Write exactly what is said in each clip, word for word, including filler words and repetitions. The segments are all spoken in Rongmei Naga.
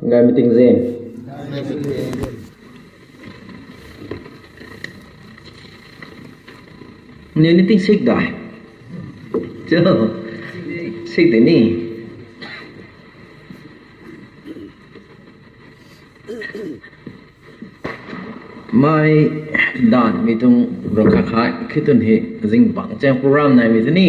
Gay meeting zen. Ni ni ting sik dai. Cho. Sik de ni. Mei dan mi tuang rou kha khai khitun hi zing bang chang program nai mi tuni.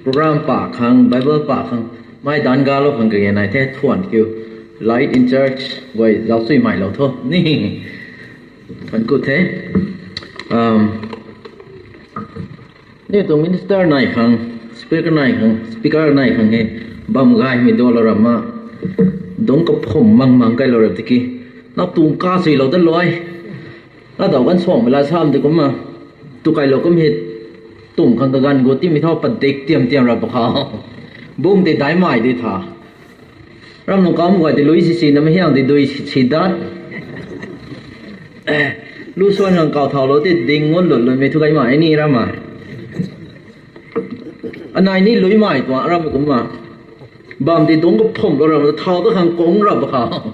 Program pa khang, Bible pa khang, mei dan ga lo khang kage nai the thuan kiu. Light in church, guay zau chui mai lo tho. Ni. Thuan ku the. Um, Ni tuang minister nai khang, speaker nai khang, speaker nai khang he, bam gay mi do lo ram ma, dungc kaphum mang mang kai lo ram tiki, na tuang ka sui lo dat loi. Na dau kan suang mei la sam di kum ma, tu kai lo kum he, tuang khang kaganv gu ti mi thau padik tiam tiam ra pa khou. Bung ti dai mai di tha. Ram nung kam guay ti lui si si na mei hiang ti dui si si dat. Lu suan khang kau thau lo ti ding ngun lut lut mei thu kai mai ni ram ma. Anai ni lui mai tuang ram kum ma. Bam ti dungc kaphum lo ram thau ta khang kung ra pa khou.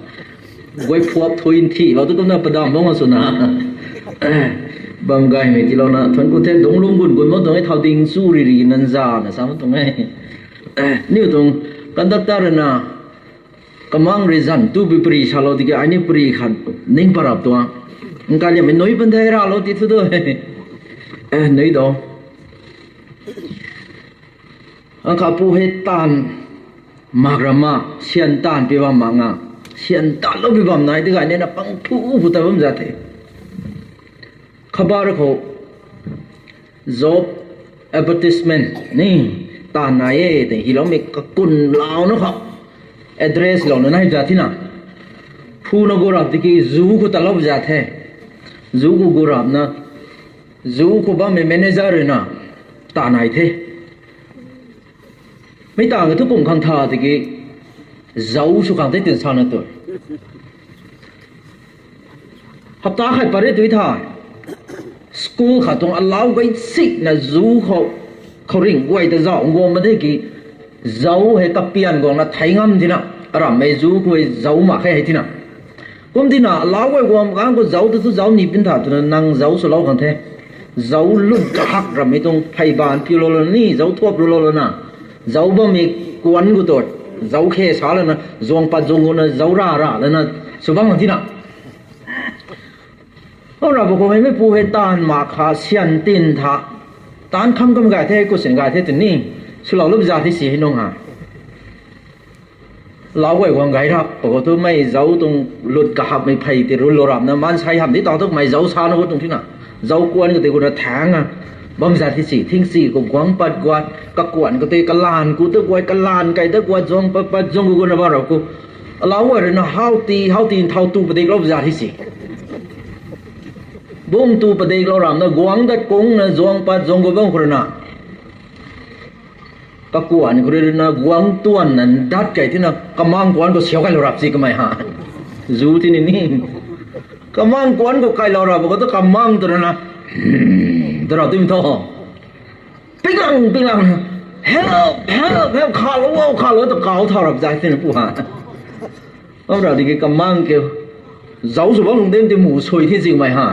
Guay phuap thui nthi lo tu kum na padam bang sw na. Bam gay mi ti lo na thuan ku the dungc lum gun gun mo tuang e thau ding chu ri ri nan za na sa mo tuang e. Niu tuang conductor na kamang ri zan tu bi pri sa lo tiki ai ni pri khat ning parap tuang. Nka liam nui pan the ra lo ti thu do. Nui do. Ang kha pu hei taanv mak rama, syan taanv pi bam mak nga, syan taanv lou pi bam nai ti gay ni na pang phu phu ta bam za the. Khabar khou job advertisement ni taanv nai e tei hiloumei kakun lau na khou address lou na nai za thina. Phu na gu rap tiki zu khou ta lou za the. Zu khou gu rap na, zu khou bammei manager rui na taanv nai the. Mei tang thu kum khang tha tiki zau sw khang the tin sa na tu. Hapta khat pare tui tha. School khat tuang alau gay sik na zu khou, khou ring guay ta zau guang ma de ki, zau hei kapian guang na thei ngam tina, arammei zu khou zau mak khe hei tina. Kum tina alau guay guang kan khou zau tu thu zau ni pin tha twna nang zau swlou khang the. Zau lut kahak rammei tuang phey ban piu lou lou ni, zau thuap ru lou lou na. Zau bammei kuan gu tu, zau khe sa lana, zuang pat zuang gu na, zau ra ra lana, sw bam khang tina. O ra bo khou hei mei pu hei taanv mak kha syan tin tha. Taanv kham kam gay the, kusin gay the tini. Swlou lou za the si hei nung ha. Lau guay guang gay rap, pa khou thu mei zau tuang lut kahapmei phey ti run lou rap na, maansei ham di tau thu mei zau sa na khou tuang tina. Zau kuan khou tei khou na thang a. Bam za thi si, thing si khou guang pat guat, kakuan khou tei kalan ku ta guat, kalan kai ta guat, zuang pat pat zuang gu gu na bam rap khou. Alau guay rui na how ti, how ti nthau tu padik lou za thi si. Bung tu padik lou rap na, guang dat kung na, zuang pat zuang gu bam khou rui na. Kakuan khou rui na guang tuan na dat kai tina kamang kuan khou siau kai lou rap si kamei ha. Zu tini ni. Kamang kuan khou kai lou rap khou tu kamang tu rui na. Tu rap tu mi tho. Pinglang, pinglang. Help, help, help, khalou, khalou, tu kau thau rap zai tina pu ha. Am rap di ki kamang kiu. Zau sw bam lung den ti mu sui thi zingmei ha.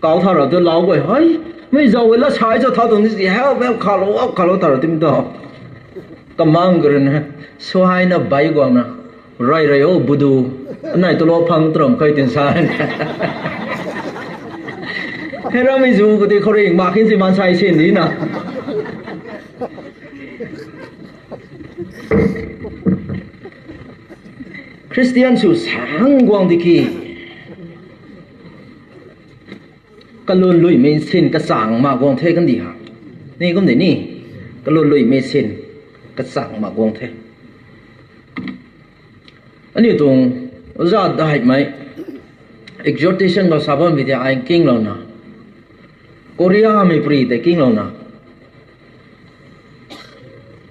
Kau thau rap tu lau guay hei. Mei zau e la sai zau thau tuang ni si help, help, khalou, help, khalou thau rap timi tho. Kamang khou rui na. Suaina bai guang na. Rai rai o budu. Nai tu lo phang tram kai tin sa. Hei rammei zu khou tei khou ring mak khin si maansei sin di na. Khristian sw sang guang di ki. Kalun luimei sin kachang mak guang the kan di ha. Ni kum de ni. Kalun luimei sin kachang mak guang the. Aniu tuang oja daihmei exhortation khou sa bammei tei ai kinglouna. Koreamei pri tei kinglouna.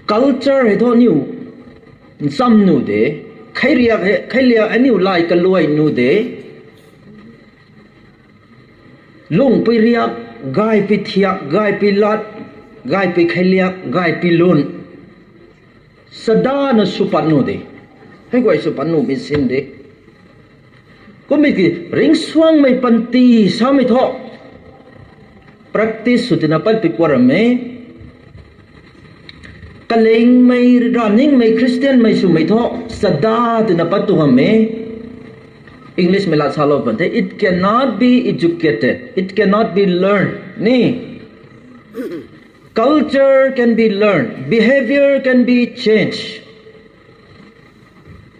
Culture hei thu aniu ncham nu de, kheiliak hei, kheiliak aniu lai kaluai nu de. Lungpui riak, gaipui thiak, gaipui lat, gaipui kheiliak, gaipui lun. Sadana sw pat nu de. Hei guay sw pat nuhmei sin de. Kummei ki ringcsuangmei panty samei thu practice sw tina pat pui kuat ram e. Kalingmei, raningmei, Christianmei swmei thu chada twna pat tu ngam e. English mei lat salou pan the, it cannot be educated, it cannot be learned ni. Culture can be learned, behavior can be changed.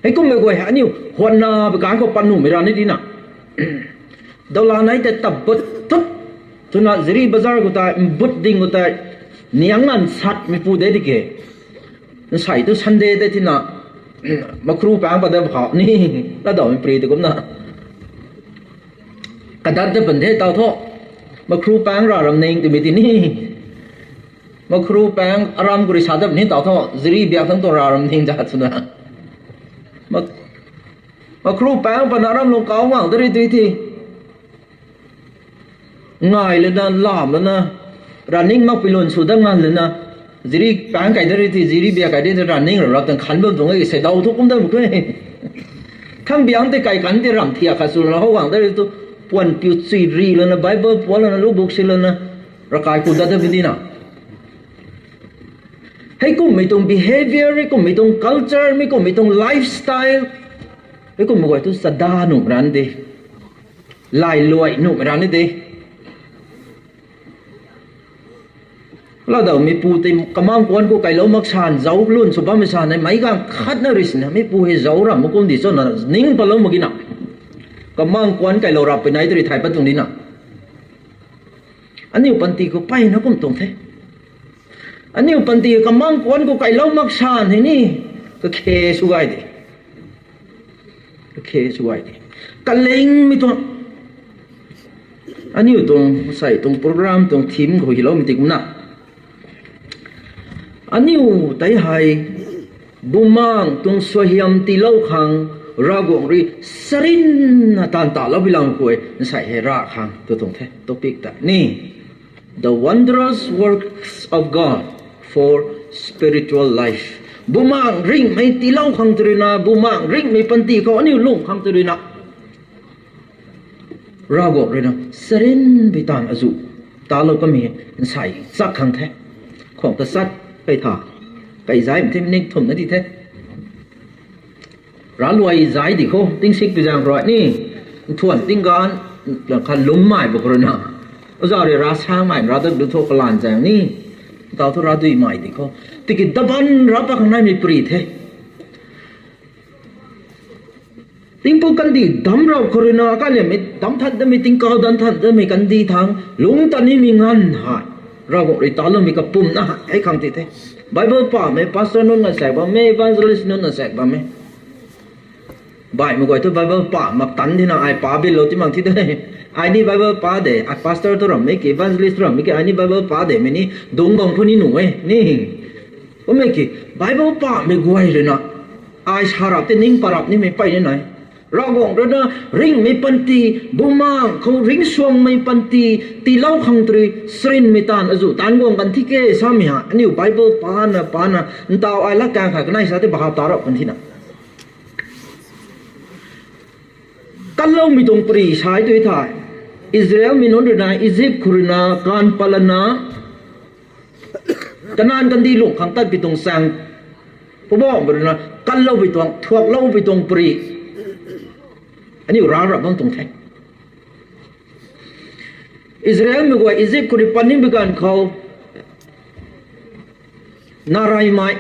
Hei kummei guay hei aniu huanna bi kan khou pat nuhmei ra ni dina. Dawla nai tei tabut tut twna ziri bazar khou tei, mbut ding khou tei, niang nan satmei pu de di ke. Nsei tu Sunday de tina, makru paeng pat da khou ni, latdawmei pri tei kumna kadat da pan the taw thu. Makru paeng ra ram ning twmei ti ni. Makru paeng aram khou rui sa dat ni taw thu, ziri biak thangc tuang ra ram ning zat swna. Makru paeng pana aram lung kau ngak da ri tui thi. Ngai lana, lam lana, raning makpui lun sw dat ngan lana, ziri paeng kai da ri thi, ziri biak kai di the, raning ra rap tan khan bam tuang e, sei daw thu kum dat mak khe. Thang biang tei kai kan tei ram thiak khat sw lana how guang da ri tu, puan piu chui ri lana, Bible puan lana, lubuk si lana, ravkai ku dat dat bi dina. Hei kummei tuang behavior, hei kummei tuang culture, mi kummei tuang lifestyle, hei kummei guay tu chada nuhmei ra ni de. Lailuai nuhmei ra ni de. Latdawmei pu tei kamang kuan khou kailou mak san, zauc lun sw bammei san e, meic gaanv khatna rui sina, mi pu hei zauc ram mak kum di chana, ning patlou mak gina. Kamang kuan kailou rap pui nai tu rui thay pat tuang dina. Aniu panty khou mpeyna kum tuang the. Aniu panty kamang kuan khou kailou mak san hei ni, kakhe sw gay de. Kakhe sw gay de. Kalingmei tuang. Aniu tuang, sei tuang program tuang theme khou hiloumei ti kumna, aniu tei hei, bumaeng tuang suaihiam tiilou khang, Ravguangc rui sarinna taanv talou bi lang khou, nsei hei ra khang tu tuang the, topic ta ni. The wondrous works of God for spiritual life. Bumaeng ringhmei tiilou khang tu ruina, bumaeng ringhmei panty khou aniu lung khang tu ruina, Ravguangc ruina sarinbi taanv azuh talou kamei nsei chak khang the. Khwang ta chat kai tha, kai zaimei the, nik thumna di the. Raluai zai di khou, tingsikpui zaeng rui ni, nthuan tingganv kha lwmmei bu khou ruina, oza rui ravsangmei ra dat du thu kalan zaeng ni, taw thu ravduimei di khou, tiki daban ra pat khang naimei pri the. Tingpuk kandih damc rap khou ruina, kaliammei damc than damei, tingkauh damc than damei kandih thangc lungc tat nimei nganv hei, Ravguangc rui taloumei kapumna hei khang ti the. Bible pamei pastor nunc na saek bammei, evangelist nunc na saek bammei. Baihmei guay thu Bible pa mak tan thina, ai pa bilou ti mang thi de. Ai ni Bible pa de, ai pastor tu rammei ki, evangelist tu rammei ki, ai ni Bible pa de mei ni dungc bam khou ni nuh e ni. Kummei ki, Bible pamei guay ruina, ai sa rap tei ning pa rap nimei mpeyna nai. Ravguangc ruina ringhmei panty, bumaeng khou ringcsuangmei panty tiilou khang tu rui sarinmei taanv azuh taanv guang kan thi ke samei ha, aniu Bible pana pana, ntaw ai latkaeng khat kanei sa tei bahap ta rap kan thina. Kanloumei tuang pri sai tu thei, Israelmei nunc ruina Egypt khou ruina kaanv patlana, Kanan kandih lungh khang tatpui tuang chaeng, Poubauhmei ruina kanloupui tuang, thuakloupui tuang pri, aniu rana rap bam tuang the. Israelmei guay Egypt khou rui pat nipui ganv khou, nareymei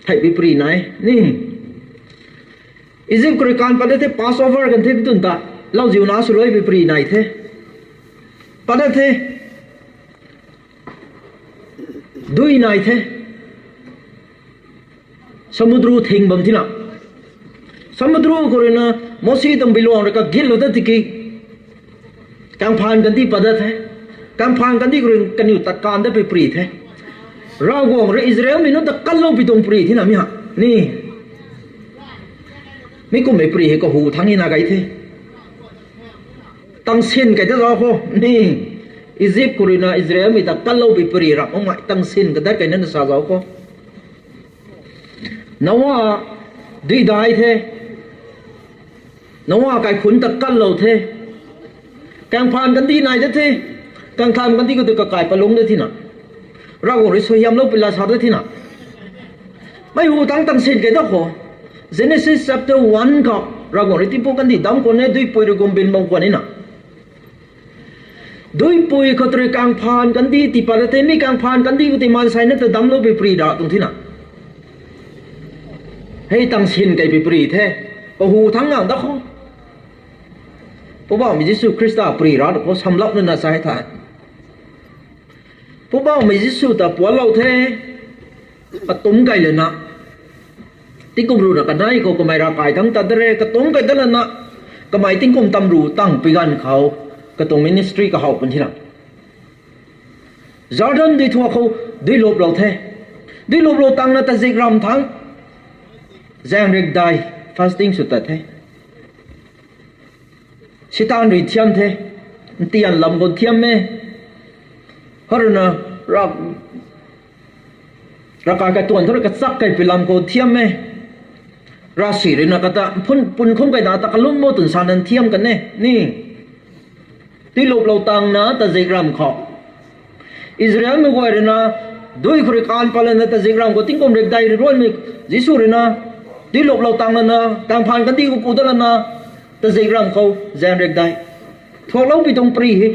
theihpui pri nai ni. Egypt khou rui kaanv pat da the, Passover kan the, twn ta lauziuna swluaipui pri nai the. Pat da the, dui nai the. Samudru thing bam thina, samudru khou ruina Mosi tuang biluang rui kagitlou dat tiki, kaengphaan kandih pat dat the. Kaengphaan kandih khou rui kaniw tat kaanv datpui pri the. Ravguangc rui Israelmei nunc ta kanloupui tuang pri thina mi ha ni. Mi kumhmei pri hei kahu thangc hina kai the. Tangsin kai dat zauc khou ni, Egypt khou ruina Israelmei ta kanloupui pri rap makmei tangsin kadat kai nana sa zauc khou. Noa dui dai the. Noa kaikhunc ta kanlou the. Kangphaan kandih nai de the. Kangthan kandih khou tei kakai palung de thina, Ravguangc rui suaihiamlou pui la sa de thina, mei hu tangc tang sin kei da khou, Genesis chapter one khou Ravguangc rui tingpuk kandih damc khwan e, duipui rui gumbin bam khwan e na. Duipui khou tei rui kangphaan kandih tii pat la the, mi kangphaan kandih khou tei maansei na ta damclou pui pri ra tuang thina. Hei tang sin kei pui pri the. Kahu thangc ngang da khou, Poubauhmei Jisu Khrista pri ra tu khou samlap nana sa the. Poubauhmei Jisu ta puanclou the. Katumc kai lana, tingkum ruhna kanei khou kamei ravkai thangc tat da re, katumc kai dat lana, kamei tingkum tamru tang pui ganv khou, katuang ministry kahaw pun thina. Jordan dui thuak khou duiluplou the. Duiluplou tangna tazikramv thangc zaeng rikdai fasting sw tat the. Seitaan rui thiam the. Ntian lam khou thiam e. Hei ruina ra, ravkai katuan thu rui kachak kei pui lam khou thiam e. Ravsic ruina kata phun pun khum kei da ta kalum mo twna sa nan thiam kan e ni. Duiluplou tangna tazikramv khou, Israelmei guay ruina dui khou rui kaan pat lana tazikramv khou tingkum rikdai rui ruanmei Jisu ruina duiluplou tang lana kangphaan kandih khou ku dat lana tazikramv khou zaeng rikdai thuaklou pui tuang pri hei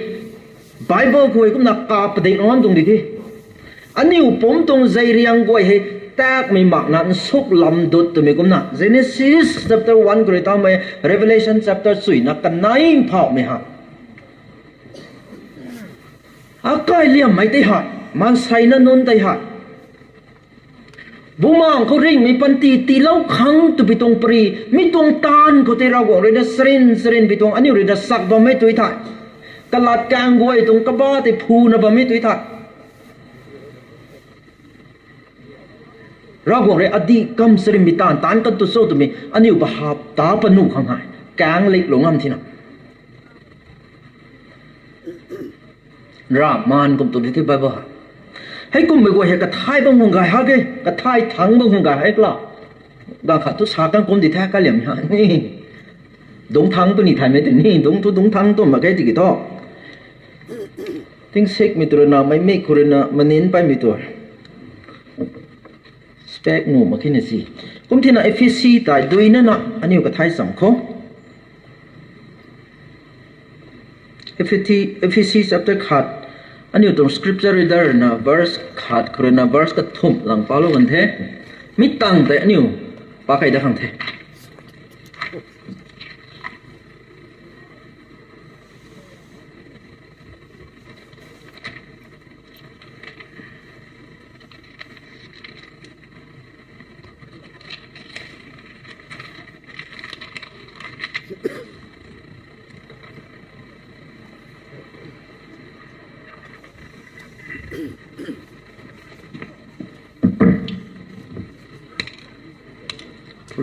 Bible khou kumna kapadik ngam tuang di the. Aniu pumc tuang zeiriang guay hei takmei makna nsuk lam dut twmei kumna Genesis chapter one khou rui tamei Revelation chapter chuina kanei phauhmei ha. Akai liammei tei hei, maansei na nunc tei hei, Bumaengh khou ringhmei panty tiilou khang twpui tuang pri, mi tuang taanv khou tei Ravguangc ruina sarin sarin pui tuang aniu ruina sak bammei tui the. Kalat kaeng guay tuang kaba tei phuna bammei tui the. Ravguangc rui adih kam sarinmei taanv taanc kan tu cho twmei aniu bahap ta panuh khang hei kaeng liklou ngam thina. Rav maan kum tu di the Bible hei. Hei kummei guay hei kathay bam khang gay hak e, kathay thangc bam khang gay hak la. Ganv khat thu sa kan kum di the kaliam ha ni. Dungc thangc tu ni thaymei tei ni, dungc thu dungc thangc tu mak khe tiki thu. Tingsikmei tu ruina, mei mik khou ruina, manin paimei tu. Spec nuh mak khe na si. Kum thina Ephesi tei duinana aniu kathay cham khou. Ephesi, Ephesi chapter khat, aniu tuang scripture reader na verse khat khou ruina verse kathumh lang palou kan the. Mi tang tei aniu pa kei dat khang the.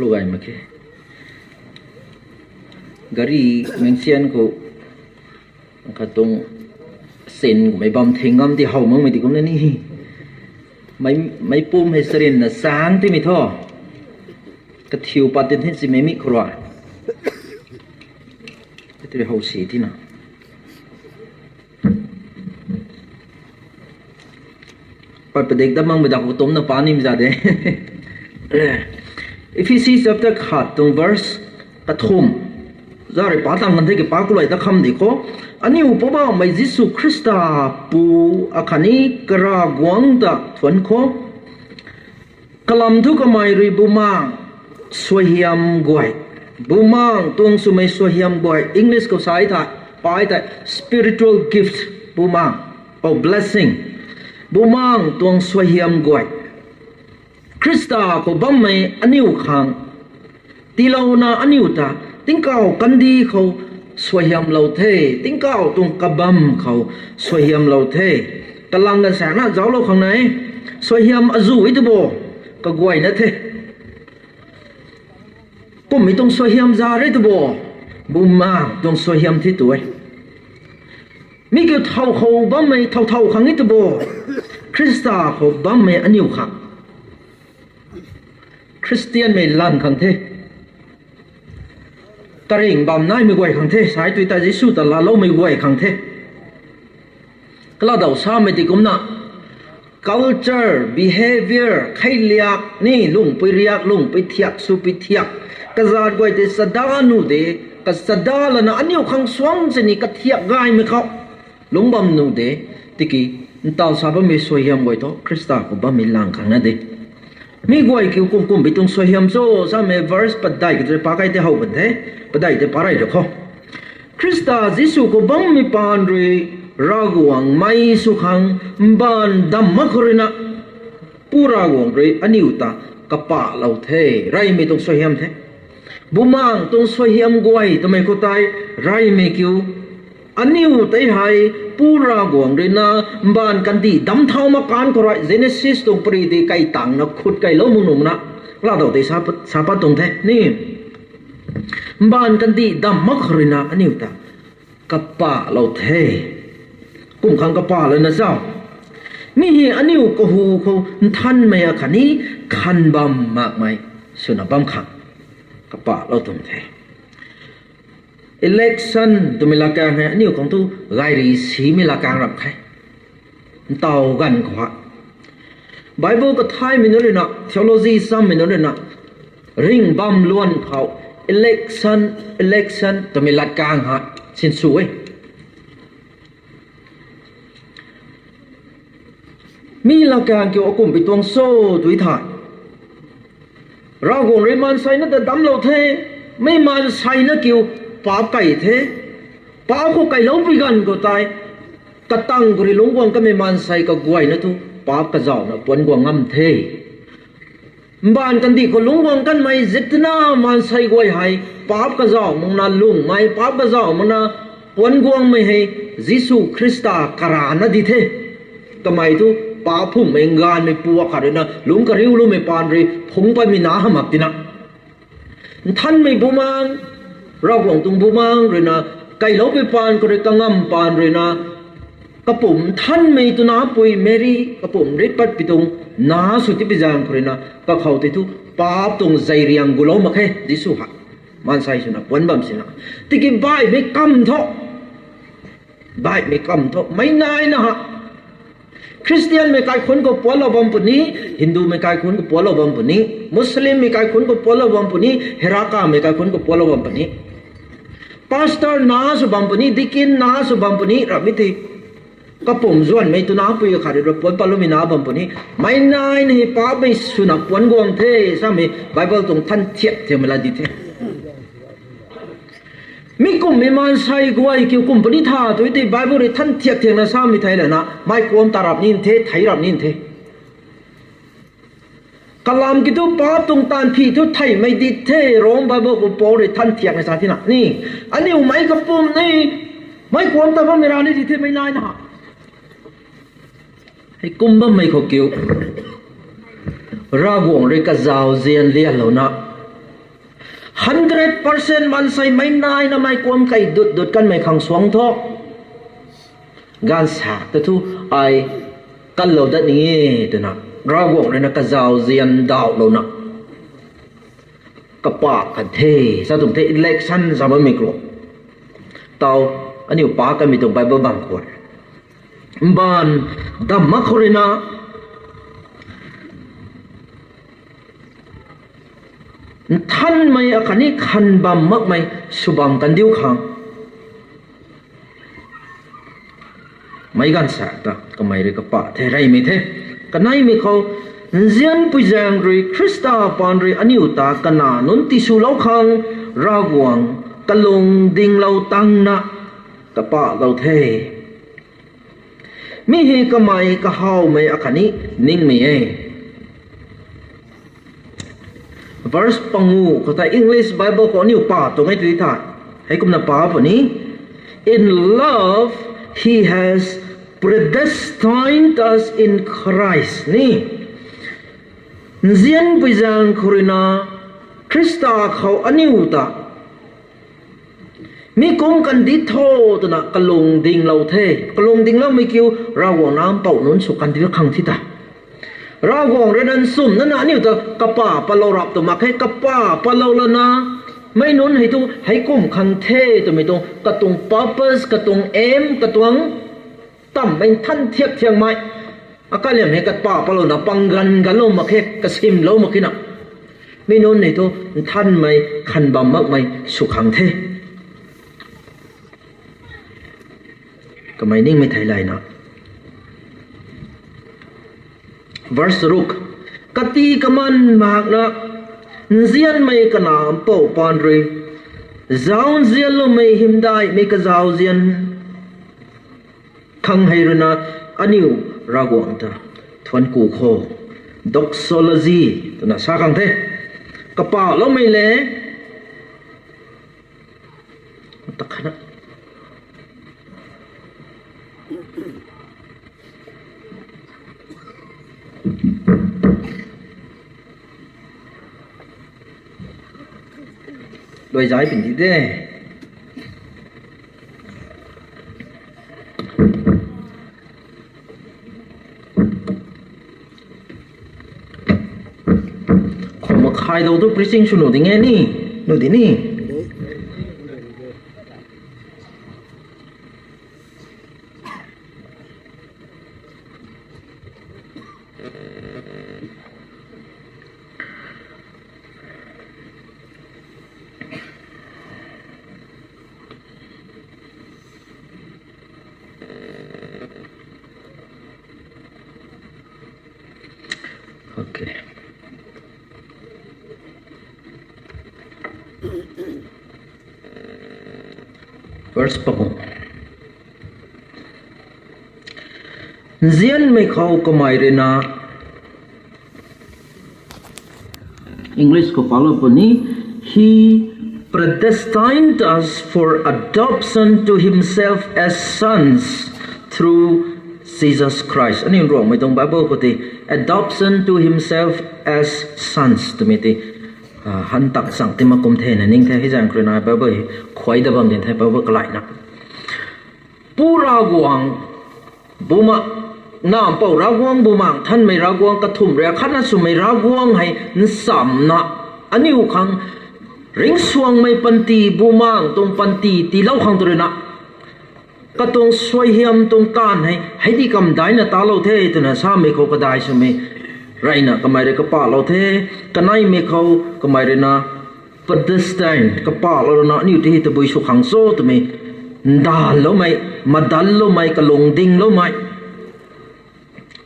Lu gay mak khe. Gari mengsian khou khat tuang sin kummei bam thing ngam ti how makmei ti kumna ni. Mei, mei pum hei sarinna sang timei thu. Kathiu pat tin thin simei mi khou rui. Ti how si tina. Pat padik dat makmei da khou tumna pa nimei za de. Ephesi chapter khat tuang verse kathumh. Za rui pa tang kan the ki pa kulai dat kham di khou. Aniu Poubauhmei Jisu Khrista pu akhatni Karavguangc ta thuanc khou. Kalam thu kamei rui Bumaengh suaihiam guay. Bumaengh tuang swmei suaihiam guay. English khou sa thei, pai tei spiritual gift. Bumaengh, oh, blessing. Bumaengh tuang suaihiam guay. Khrista khou bammei aniu khang tiilouna aniu ta tingkauh kandih khou suaihiamlou the, tingkauh tuang kabamv khou suaihiamlou the. Kalang kasaekna zauclou khang nai, suaihiam azuh e tu bo, kaguayna the. Kummei tuang suaihiam za re tu bo, Bumaengh tuang suaihiam the tu e. Mi kiu thow khou bammei thow thow khang e tu bo, Khrista khou bammei aniu khang. Khristianmei lan khang the. Karingh bam naimei guay khang the, sai tui ta Jisu ta laaloumei guay khang the. Kaladau samei ti kumna, culture, behavior, kheiliak ni lungpui riak, lungpui thiak, swpui thiak, kazat guay tei chada nuh de, kachada lana aniu khang suang sini kathiak gaymei khou lungc bam nuh de, tiki ntaw sa bammei suaihiam guay thu Khrista khou bammei lang khang na de. Mi guay kiu kum kumbi tuang suaihiam cho samei verse padeih ki tei pa kai tei how bam the, padeih tei pa rey ra khou. Khrista Jisu khou bammei paan rui Ravguangc mei sw khang mbaanv damh mak khou ruina, Pu Ravguangc rui aniu ta kapahlou the, reymei tuang suaihiam the. Bumaengh tuang suaihiam guay twmei khou tei, reymei kiu, aniu tei hei Pu Ravguangc ruina mbaanv kandih damc thau mak kan khou rui, Genesis tuang pary tei kai tangna khut kailou mak nuh na, Kaladau tei sa pat, sa pat tuang the ni. Mbaanv kandih damh mak khou ruina aniu ta kapahlou the. Kum khang kapahlouna zau, mi hei aniu kahu khou nthanmei akhatni khan bam makmei swna bam khang kapahlou tuang the. Election twmei latkaeng hei aniu khang thu gayri simei latkaeng ram khe. Ntaw ganv khou ha, Bible kathaymei nunc ruina, theology sammei nunc ruina, ringh bam luan khou election, election twmei latkaeng ha sinsw e. Mi latkaeng kiu akumbi tuang cho tui thei, Ravguangc rui maansei na ta damclou the, mei maansei na kiu paap kai the, paap khou kailoupui ganv khou tei, katang khou rui lungc guang kanmei maansei kaguayna thu paap kazauhna puanc guang ngam the. Mbaanv kandih khou lungc guang kanmei zitna maansei guay hei paap kazauh makna lungmei, paap kazauh makna puanc guangmei hei Jisu Khrista karana di the. Kamei thu paap phungmei nganvmei pu akhat ruina lungc kariuloumei paan rui phungc patmei na hamh mak tina, nthanmei bumaeng, Ravguangc tuang bumaeng ruina, kailoupui paan khou rui kangamv paan ruina, kapumc nthanmei twna pui Meri kapumc rit patpui tuang na sw tipui zaeng khou ruina kakhou tei thu paap tuang zeiriang gulou mak khe Jisu ha. Maansei swna puanc bam sina, tiki baihmei kamv thu, baihmei kamv thu meic naina ha, Khristianmei kaikhunc khou puanclou bam puni, Hindumei kaikhunc khou puanclou bam puni, Muslimmei kaikhunc khou puanclou bam puni, Herakamei kaikhunc khou puanclou bam puni, pastor na sw bam puni, deacon na sw bam puni, ramhmei tei kapumc zuanmei twna pui khat rui puanc patloumei na bam puni, meic naina hei paapmei swna puanc guang the samei Bible tuang than thiak thiakmei la di the. Mi kumhmei maansei guay kiu kum puni tha tui tei Bible rui than thiak thiakna samei thei lana mei kuam ta rap ni the, thei rap ni the. Kalam ki thu paap tuang taanv phi thu theihmei di the, Rom Bible khou Paul rui than thiakna sa thina ni. Aniu meic kapumc ni, mei kuam ta bammei ra ni di the meic naina. Hei kum bammei khou kiu, Ravguangc rui kazauh zian lianlouna, hundred percent maansei meic naina mei kuam kai dut dut kanmei khang suang thu, gaanvsaekc ta thu ai kanlou dat ni e twna, Ravguangc ruina kazauh zian dauhlouna kapah kan the, sa tuang the election sa bammei khou. Tau, aniu paap kanmei tuang Bible bam khou, mbaanv damh mak khou ruina, nthanmei akhatni khan bam makmei sw bam kandiu khang, meic gaanvsaekc ta kamei rui kapah the, reymei the. Kaneimei khou, nzianpui zaeng rui Khrista paan rui aniu ta kanac nunc tiswlou khang Ravguangc kalung dinglou tangna kapahlou the. Mi hei kamei kahawmei akhatni ningmei e. Verse pangu khou tei English Bible khou aniu pa tuang e tui tha, hei kumna pa puni, In love, he has predestined us in Christ ni. Nzianpui zaeng khou ruina Khrista khou aniu ta mi kum kandih tho twna kalung dinglou the. Kalung dingloumei kiu Ravguangc nac mpouh nunc sw kandih khang thi ta. Ravguangc rui na nchumhna na aniu ta kapa patlou rap tu mak khe, kapa patlou lana, mei nunc hei tu hei kum khang the twmei tuang katuang purpose, katuang aim, katuang tammei nthan thiak thiakmei, akaliam hei kapa patlouna pang ganv ganvlou mak khe, kasimlou mak khe na. Mi nunc hei tu nthanmei khan bam makmei sw khang the. Kamei ningmei thei layna. Verse ruk. Kati kaman makna, nzianmei kanac mpouh paan rui, zauzianloumei hymdaihmei kazauzian khang hei rui na, aniu Ravguangc ta thuanc ku kho. Doxology twna sa khang the. Kapahloumei le, ta khana. Luai zai pin di de. Khou makhai dou tu preaching sw nu ding e ni, nu di ni. Okay. Verse paguang. Nzianmei khou kamei rui na, English khou palou puni, He predestined us for adoption to himself as sons through Jesus Christ. Aniu Ruangmei tuang Bible khou tei, adoption to himself as sons twmei tei, ah, han tak chang ti mak kum the na ning the, hei zaeng khou rui na Bible hei khuay da bam din the, Bible kalaina. Pu Ravguangc, Bumaengh, Nac Mpouh Ravguangc, Bumaengh Nthanmei Ravguangc, kathumh rui akhatna swmei Ravguangc hei nchamna, aniu khang ringcsuangmei panty, bumaengh tuang panty tiilou khang tu rui na, katuang suaihiam tuang taanv hei hei di kamdaina talou the twna samei khou kadai swmei reyna kamei rui kapahlou the, kaneimei khou kamei rui na predestined, kapahlouna aniu ti hei tabui sw khang cho twmei, ndalloumei, madalloumei, kalungdingloumei,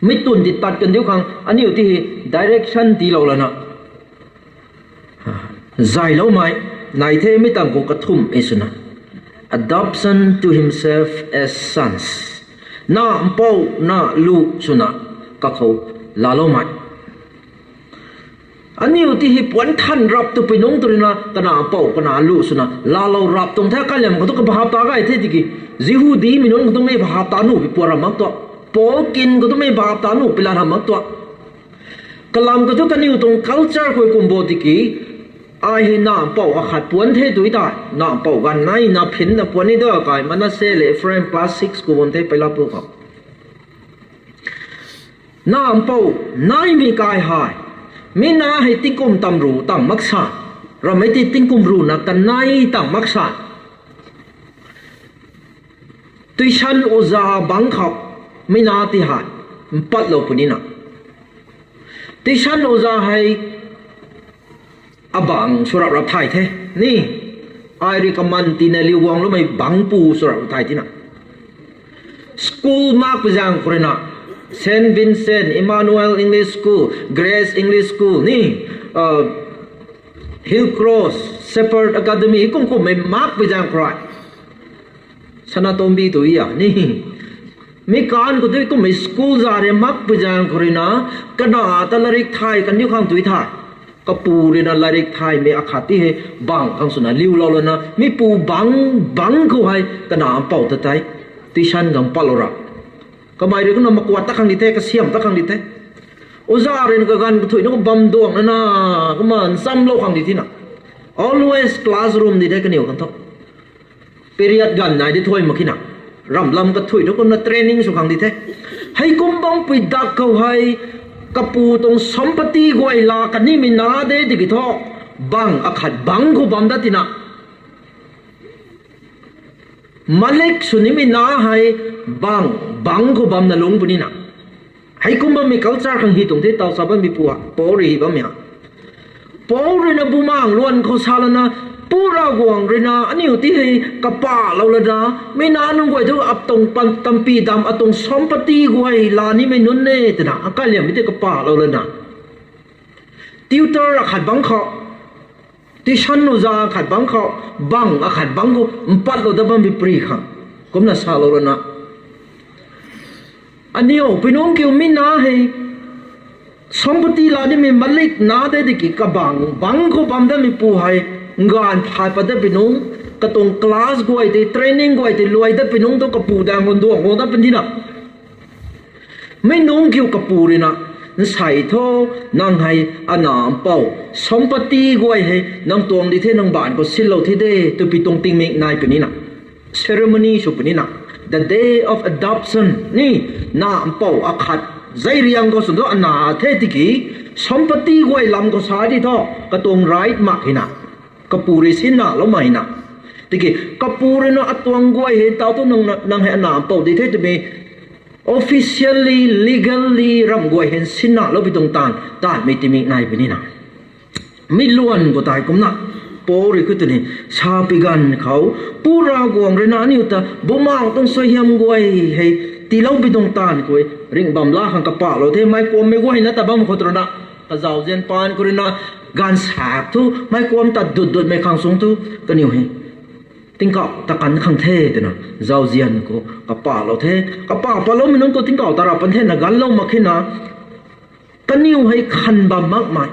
mi twn ti tat kandiu khang aniu ti hei direction tiilou lana, zayloumei nai the. Mi tangv khou kathumh e swna, adoption to himself as sons, Nac Mpouh na lu swna kakhou laaloumei. Aniu ti hei puanc than rap twpui nungc tu rui na, kanac mpouh kanac lu swna laalou rap tuang the. Kaliam khou tu kabahap ta gay the tiki, Jihudimei nunc khou tu mei bahap ta nuh pi puan ram mak tuang, Paul kin khou tu mei bahap ta nuh pi lat ram mak tuang. Kalam khou tu kaniw tuang culture khou kum bo tiki, ai hei Nac Mpouh akhat puanc the tu tei, Nac Mpouh ganv nai na phin na puanc ni da kai, Manasseh le Ephraim class six khou bam the pei lap pu khou. Nac Mpouh naimei kai hei, mi na hei tingkum tamru tang mak sa, ramei ti tingkum ru na kanei tang mak sa. Tuition oja bangc khou, mi na ti hei mpatlou punina, tuition oja hei abangc swrap rap thay the ni. Ai rui kaman tina liu guangloumei bangc pu swrap rap thay tina, school makpui zaeng khou rui na, Saint Vincent, Emmanuel English School, Grace English School ni, Hillcross, Shepherd Academy kum kummei makpui zaeng khou rui, Sanatombi tu a ni, mi kan khou tu kummei school za rui makpui zaeng khou rui na, kanac ta latrik thay kandiu khang tu the. Kapu rui na latrik thaymei akhat ti hei bangc khang swna liulou lana, mi pu bangc, bangc khou hei kanac mpouh ta tei tuition khang patlou ra. Kamei rui kumna makuat ta khang di the, kasiam ta khang di the. Oja rui na kaganv kathuic na khou bam duang na na, kumna nchamlou khang di thina, always classroom di the kaniw khang thu. Period ganv nai di thuay mak khe na, ramh lam kathuic na kumna training sw khang di the. Hei kum bangpui dak khou hei Kapu tuang sampatti guay laa kanimei na de tiki thu, bang akhat bangc khou bam dat tina, malik sw nimei na hei bang bangc khou bamna lungc punina. Heikum bammei culture khang hi tuang the taw sa bammei pu ha, Paul rui hi bammei ha. Paul rui na bumaeng luan khou sa lana, Pu Ravguangc rui na aniu ti hei kapahlou lana, mi na nunc guay thu atuang tampy dam atuang sampatti guay laa nimei nunc e twna akaliammei tei kapahlou lana, tutor akhat bangc khou, tuition uza akhat bangc khou, bang akhat bangc khou mpatlou dat bammei pri khang kumna salou lana, aniu pui nungc kiu mi na hei sampatti laa nimei malik na de tiki kabang bangc khou bam datmei pu hei, nganv thay pat datpui nungc, katuang class guay tei, training guay tei luai datpui nungc thu kapu daeng guang duang guang dat pun tina. Mi nungc kiu kapu rui na, nsei thu, nang hei ana mpouh sampatti guay hei nang tuang di the, nang baanc khou sinlou thi de twpui tuang tingmik nai punina, ceremony sw punina, the day of adoption ni, na mpouh akhat zei riang khou swn thu ana the tiki, sampatti guay lam khou sa di thu katuang right mak hina, kapu rui sinna lou mak hina. Tiki kapu rui na atuang guay hei taw thu nang hei ana mpouh di the twmei officially, legally ramh guay hei sinna loupui tuang taanv taanvmei tingmik nai punina. Mi luan khou tei kumna, Paul rui khou twni, sapui ganv khou, Pu Ravguangc rui na aniu ta bumaeng tuang suaihiam guay hei tiiloupui tuang taanv khou, ringh bam la khang kapahlou the, meic kuammei guay na ta bam khou rui na, kazauzian paan khou rui na, gaanvsaekc thu meic kuam ta dut dutmei khang sung thu, kaniw hei tingkauh ta kan khang the twna, zauzian khou kapahlou the, kapah patloumei nunc khou tingkauh ta rap pan the na ganlou mak khe na, kaniw hei khan bam makmei,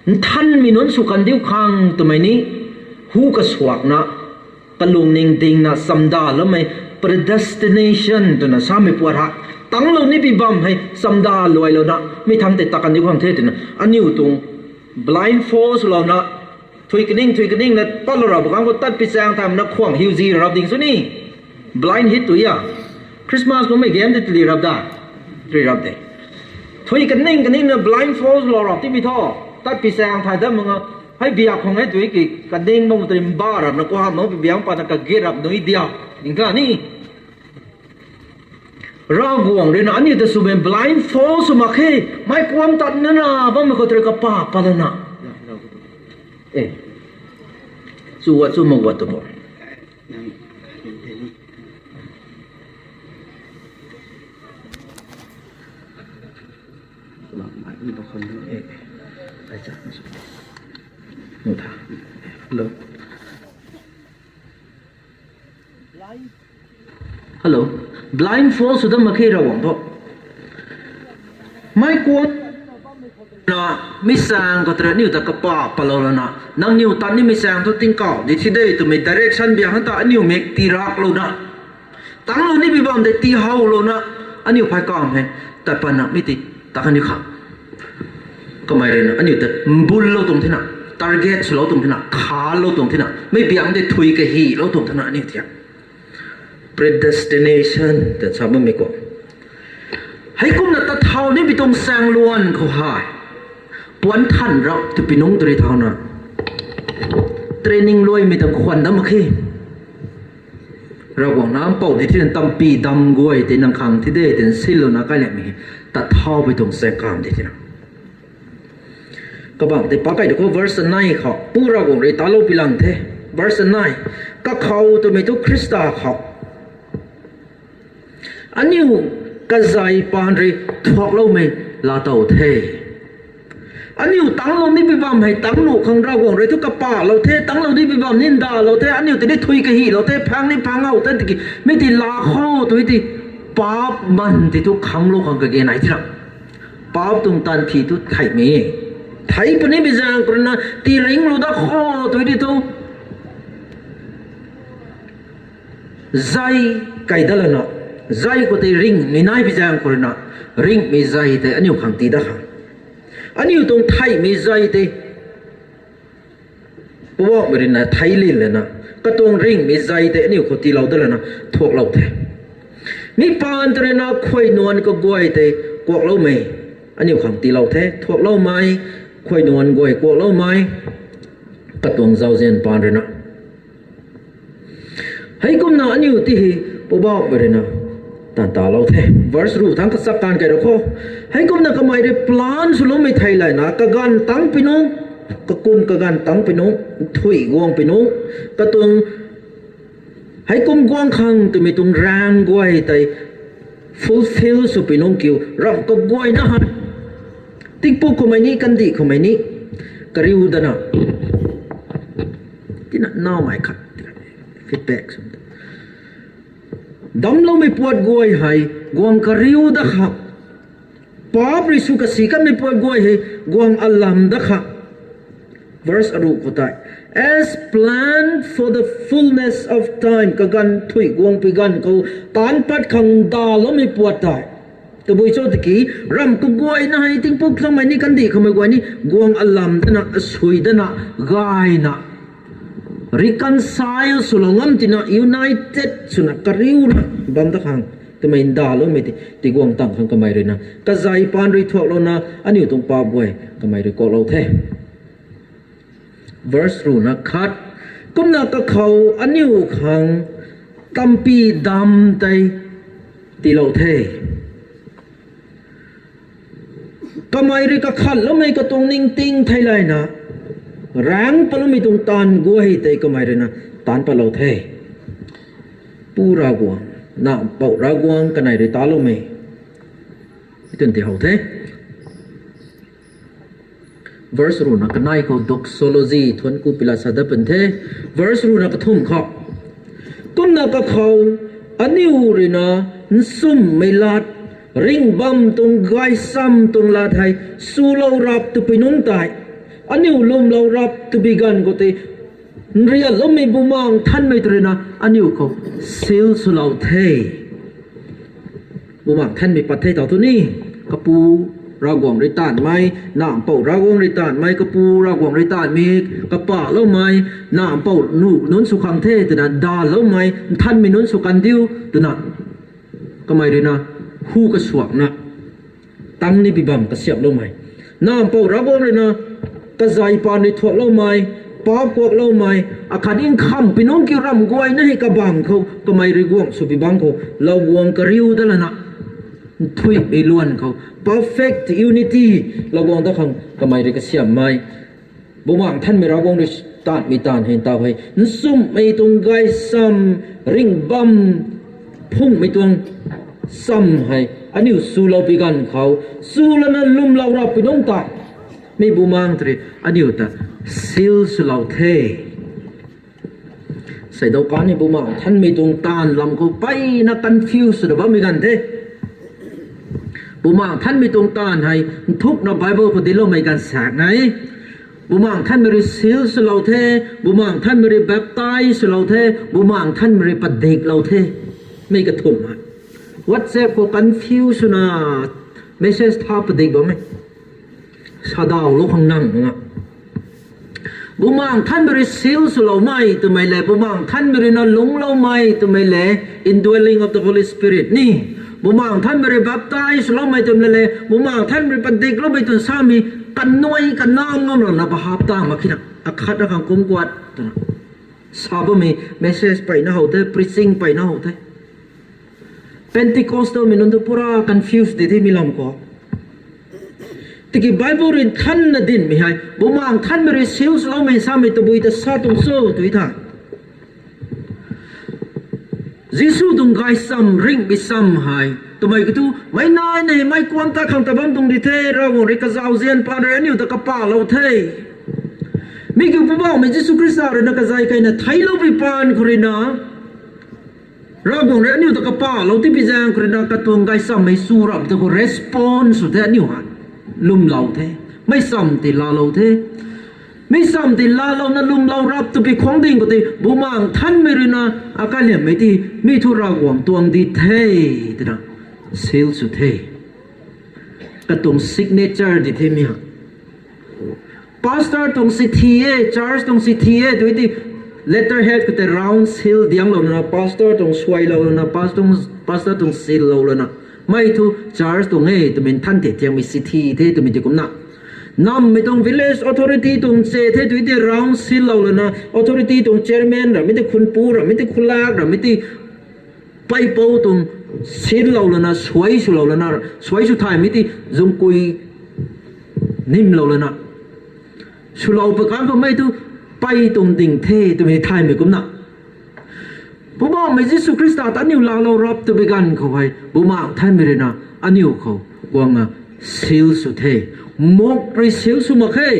nthanmei nunc sw kan diu khang twmei ni, hu kasuakna, kalungning dingna chamdaloumei, predestination twna samei puat ha, tanglou ni pi bam hei chamdaluailouna mi thangc tei ta kan diu khang the twna aniu tuang blindfold swlouna, thui kaning thui kaningna patlou rap khang khou tat pi chaeng thaymei na khwang hiuzi rap ding sw ni, blind hit tu a. Christmas kummei game tei tili rap da, tui rap de. Thui kaning kaningna blindfold lou rap timei thu, tat pi chaeng thay dat mak nga, hei biak khwang e tui ki kaning bam tei mba rap na kuham nunc pi biang patna kagit rap nui diau ning ta ni. Ravguangc rui na aniu ta swmei blindfold sw mak khe, meic kuam tat nana bammei khou tei kapah pat lana, e, chu a chu mak guat tu bo. Hello. Hello. Blindfold sw dat mak khe Ravguangc thu. Meic kuam na, mi chaeng khou tei aniu ta kapah patlou lana, nangniw tat nimei chaeng thu tingkauh di thi de twmei direction biak hang ta aniu mik tiiraklouna, tanglou ni pi bam tei tiihowlouna, aniu phay kam hei tat patna mi ti ta kan ni kha. Kamei rui na aniu ta mbullou tuang thena, target swlou tuang thena, khalou tuang thena, mei biak tei thui kahilou tuang thena aniu ti predestination ta sa bammei khou. Heikumna tat thau ni pi tuang chaeng luan khou hei, puan than rap tw pi nungc tw ri thauna, training luaimei ta khwan dat mak khe. Ravguangc na mpouh di thina tampy dam guay tei nang khang thi de tei nsinlouna kailaymei, tat thau pi tuang chaeng kam di thina. Kabangc tei pakai tu khou verse nine khou, Pu Ravguangc rui talou pi lang the. Verse nine, kakhou twmei thu Khrista khou aniu kazei paan rui thuakloumei laatow the. Aniu tanglou ni pi bam hei tangnuh khang Ravguangc rui thu kapahlou the, tanglou ni pi bam ni ndalou the, aniu tei ni thui kahilou the, phang ni phang how the tiki, mi ti laa khou tui ti, paap man ti thu khanglou khang kage nai thina. Paap tuang taanv phi thu theihmei, thei puni bi zaeng khou rui na, tii ringlou dat khou tui ti thu, zai kai dat lana, zai khou tei ringhmei nai bi zaeng khou rui na, ringhmei zai tei aniu khang tii dat khang, aniu tuang theihmei zai tei Poubauhmei rui na thei lin lana, katuang ringhmei zai tei aniu khou tiilou dat lana thuaklou the. Mi paan tei rui na khuay nuan kaguay tei kuakloumei, aniu khang tiilou the, thuakloumei, khuay nuan guay kuakloumei, katuang zauzian paan ruina. Heikumna aniu ti hei Poubauhmei ruina taanv talou the. Verse ruh thangc kachak taanv kei ru kho. Heikumna kamei rui plan swloumei theilayna kaganv tangc pui nungc, kakum kaganv tangc pui nungc, nthuih guang pui nungc, katuang heikum guang khang twmei tuang raeng guay tei fulfill sw pui nungc kiu ramh kaguayna hei tingpuk khoumei ni kandih khoumei ni kariu dana, tina naumei khat feedback sw damcloumei puat guay hei guang kariu dat khang, paap rui sw kasi kanmei puat guay hei guang alam dat khang. Verse aruh khou tei, as planned for the fullness of time, kaganv nthuih guang pui ganv khou taanc pat khang ndaloumei puat tei, tabui cho tiki, ramh kaguayna hei tingpuk khoumei ni kandih khoumei guay ni guang alam dana, asui dana, gayna reconcile swlou ngam tina, united swna, kariuna bam dat khang twmei ndaloumei tei tiguang tang khang kamei ruina kazei paan rui thuaklouna aniu tuang paap guay kamei rui kuaklou the. Verse ruhna khat, kumna kakhou aniu khang tampy dam tei tiilou the. Kamei rui kakhatloumei katuang ningting theilayna, raeng patloumei tuang taanv guay tei kamei ruina taanc patlou the. Pu Ravguangc, Nac Mpouh Ravguangc kanei rui taloumei twn ti how the. Verse ruhna kanei khou doxology thuanc ku pila sa dat pun the. Verse ruhna kathumh khou, kumna kakhou aniu ruina nchumhmei lat, ringh bam tuang gaychamv tuang lat hei swlou rap twpui nungc tei, aniu lwmlou rap twbi ganv khou tei, nriatloumei Bumaengh Nthanmei tw ruina aniu khou seal swlou the. Bumaengh Nthanmei pat the tau thu ni, Kapu Ravguangc rui taanvmei, Nac Mpouh Ravguangc rui taanvmei, Kapu Ravguangc rui taanvmei, kapahloumei, Nac Mpouh nuh nunc sw khang the twna daanloumei, nthanmei nunc sw kan diu twna kamei ruina hu kasuakna tang ni pi bam kasiamhloumei, Nac Mpouh Ravguangc ruina kazei paan rui thuakloumei, paap kuakloumei, akhat nkhamhpui nungc kiu ramh guayna hei kabangc khou kamei rui guangc sw pi bangc khou lou guang kariu dat lana, nthuihmei luan khou perfect unity lou guang dat khang kamei rui kasiamhmei, Bumaengh Nthanmei Ravguangc rui taanvmei taanv hei tau hei nchumhmei tuang gaychamv, ringh bam, phungmei tuang chamv hei aniu swlou pi ganv khou, sw lana lwmlou rap pui nungc tei, mi Bumaengh tw rui aniu ta seal swlou the. Seidau kan ni Bumaengh Nthanmei tuang taanv lam khou mpeyna confuse swna bammei ganv the. Bumaengh Nthanmei tuang taanv hei nthukna Bible khou dincloumei ganv saekc nai. Bumaengh Nthanmei rui seal swlou the, Bumaengh Nthanmei rui baptize swlou the, Bumaengh Nthanmei rui padiklou the. Mi kathumh hei WhatsApp khou confuse swna message tha padik bammei, sadaulou khang nang na. Bumaengh Nthanmei rui seal swloumei twmei le, Bumaengh Nthanmei ruina lungcloumei twmei le, indwelling of the Holy Spirit ni. Bumaengh Nthanmei rui baptize swloumei twmei le, Bumaengh Nthanmei rui padikloumei twna samei, kanuai kanam ngam lana bahap ta mak khe na. Akhat akhang kumkuat twna sa bammei message peyna how the, preaching peyna how the. Pentecostalmei nunc tu pura confuse di the mi lam khou. Tiki Bible rui nthanna dincmei hei Bumaengh Nthanmei rui seal swloumei samei tabui ta sa tuang cho tw tha. Jisu tuang gaychamv, ringhmei chamv hei twmei kiu thu, meic nai nei meic kuan ta khang ta bam tuang di the, Ravguangc rui kazauzian paan rui aniu ta kapahlou the. Mi kiu Poubauhmei Jisu Khrista ruina kazei kaina theiclou pui paan khou ruina, Ravguangc rui aniu ta kapahlou tipi zaeng khou ruina katuang gaychamvmei chu rap ta khou response sw the aniu hei. Lwmlou the. Meic chamv tei laalou the. Meic chamv tei laalouna lwmlou rap twpui khwang ding khou tei Bumaengh Nthanmei ruina akaliammei tei mi thu Ravguangc tuang di the twna seal sw the. Katuang signature di the mi hei. Pastor tuang sithi e, church tuang sithi e tw tei letterhead khou tei round seal dianglouna, pastor tuang suailou lana, pastor, pastor tuang seal lou lana, Mei thu church tuang e twmei nthan the thiangmei si thi the twmei ti kumna, nammei tuang village authority tuang che the tui ti round silou lana, authority tuang chairman ramei ti, khunpu ramei ti, khulak ramei ti, peipou tuang silou lana, suai swlou lana, suai sw thaymei ti, zungkui nimlou lana, swlou pa kan khou mei thu pei tuang ding the twmei thaymei kumna, Poubauhmei Jisu Khrista ta aniu laalou rap twbi ganv khou hei Bumaengc Nthanmei rui na aniu khou guangna seal sw the. Muk rui seal sw mak khe.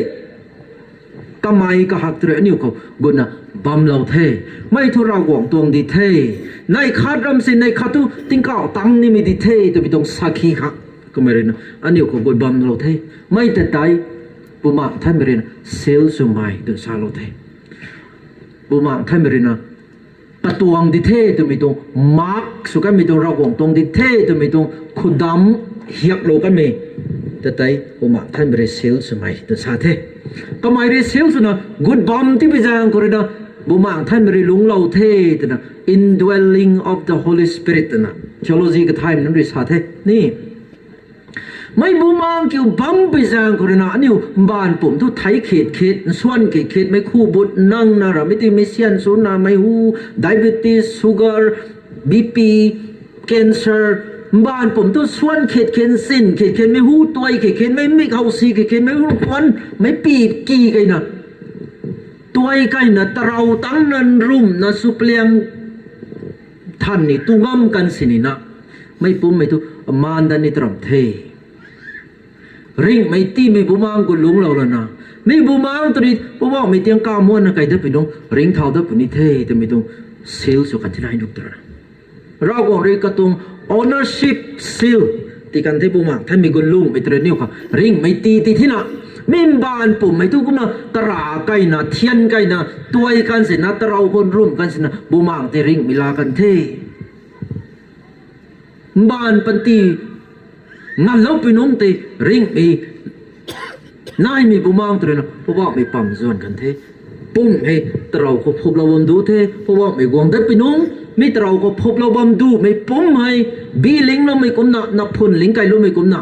Kamei kahak tw rui aniu khou gutna bamlou the. Mei thu Ravguangc tuang di the. Neih khat ram si neih khat thu tingkauh tang nimei di the twmei tuang sakhi khang kamei rui na aniu khou gut bamlou the. Mei ta tei Bumaengc Nthanmei rui na seal swmei tw salou the. Bumaengc Nthanmei rui na katuang di the twmei tuang, mark sw kanmei tuang, Ravguangc tuang di the twmei tuang khudam hiaklou kanmei ta tei Bumaengc Nthanmei rui seal swmei tw sa the. Kamei rui seal swna gut bam tibi zaeng khou rui na Bumaengc Nthanmei rui lungclou the twna, indwelling of the Holy Spirit twna theology kathaymei nunc rui sa the ni. Mei Bumaengc kiu bam pui zaeng khou rui na aniu mbaanv pumc thu theic khit khit, nsuan khit khit, mei khu but nang na ramei ti, mei syan sw na, mei hu, diabetes, sugar, B P, cancer, mbaanv pumc thu suan khit khit, nsin khit khit, mei hu tuai khit khit, mei mik how si khit khit, mei hu kuan, mei pi ki keyna, tuai keyna, tarou tangna, nrumna, sw paliang than ni tu ngam kan sini na, mei pumcmei thu maan dat ni taram the. Ringhmei tiimei Bumaengc khou lungclou lana, mi Bumaengc tw ni Poubauhmei tiang kamuanna kai dat pui nungc ringcthau dat puni the twmei tuang seal sw kan thina nunc tw ra, Ravguangc rui katuang ownership seal ti kan the. Bumaengc Nthanmei gut lungmei tw rui aniu khou ringhmei tii ti thina, mi mbaanv pumcmei thu kumna tara keyna, thian keyna, tuai kan sina, tarou khou nrum kan sina Bumaengc tei ringhmei laa kan the. Mbaanv panty nganlou pui nungc tei ringhmei naimei Bumaengc tw rui na Poubauhmei pam zuan kan the. Pumc hei tarou khou phuplou bam du the, Poubauhmei guang dat pui nungc, mi tarou khou phuplou bam dumei pumc hei, bi lingloumei kumna, naphun ling kailoumei kumna,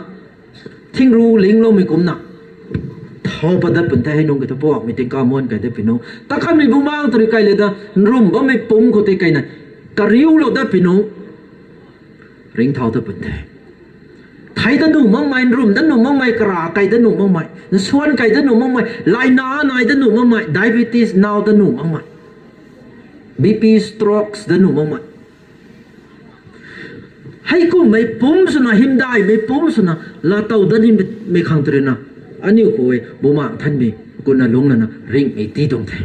thingru lingloumei kumna thau pat dat pun the. Hei nungc kei thu Poubauhmei tiang kamuan kai dat pui nungc, ta kanmei Bumaengc tw rui kai le da, nrum bammei pumc khou tei keyna kariulou dat pui nungc ringcthau dat pun the. Theic dat nuh makmei, nrum dat nuh makmei, kara kei dat nuh makmei, nsuan kei dat nuh makmei, laina nai dat nuh makmei, diabetes nau dat nuh makmei, B P, strokes dat nuh makmei, heikumhmei pumc swna, hymdaihmei pumc swna laatow dat nimei khang tw rui na, aniu khou e Bumaengc Nthanmei kumna lungc lana ringhmei tii tuang the.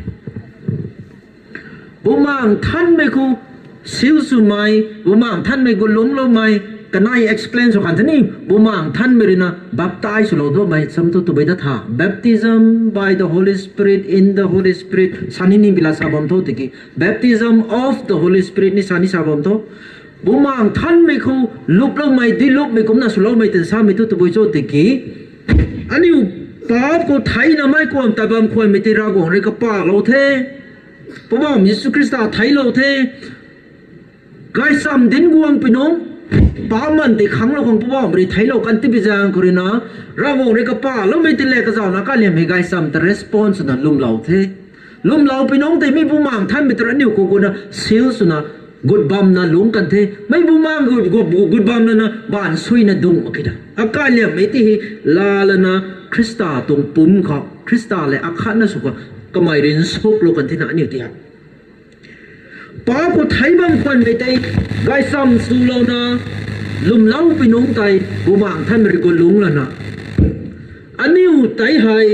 Bumaengc Nthanmei khou seal swmei, Bumaengc Nthanmei gut lungcloumei, kanei explain sw kan the ni, Bumaengc Nthanmei rui na baptize swlou duamei cham thu tabui dat tha, baptism by the Holy Spirit, in the Holy Spirit sa ni, ni bila sa bam tho tiki, baptism of the Holy Spirit ni sa ni sa bam tho. Bumaengc Nthanmei khou luploumei, duilupmei kumna swloumei tan samei thu tabui cho tiki, aniu paap khou theina mei kuam ta bam khwanmei tei Ravguangc rui kapahlou the. Poubauhmei Jisu Khrista theiclou the. Gaychamv dinc guang pui nungc, paap man tei khanglou khang Poubauhmei rui theiclou kan tibi zaeng khou rui na, Ravguangc rui kapahloumei tei le kazauhna kaliammei gaychamv ta response swna lwmlou the. Lwmlou pui nungc tei mi Bumaengc Nthanmei tw rui aniu khou gutna seal swna gut bamna lungc kan the. Mei Bumaengc gut, gut, gut bam lana baanv suina dung mak khe da. Akaliammei tei hei laa lana Khrista tuang pumc khou, Khrista lev akhatna sw khou kamei rui nsuklou kan thena aniu tei ha paap khou theic bam khwanmei tei gaychamv swlouna lwmlou pui nungc tei Bumaengc Nthanmei rui gut lungc lana, aniu tei hei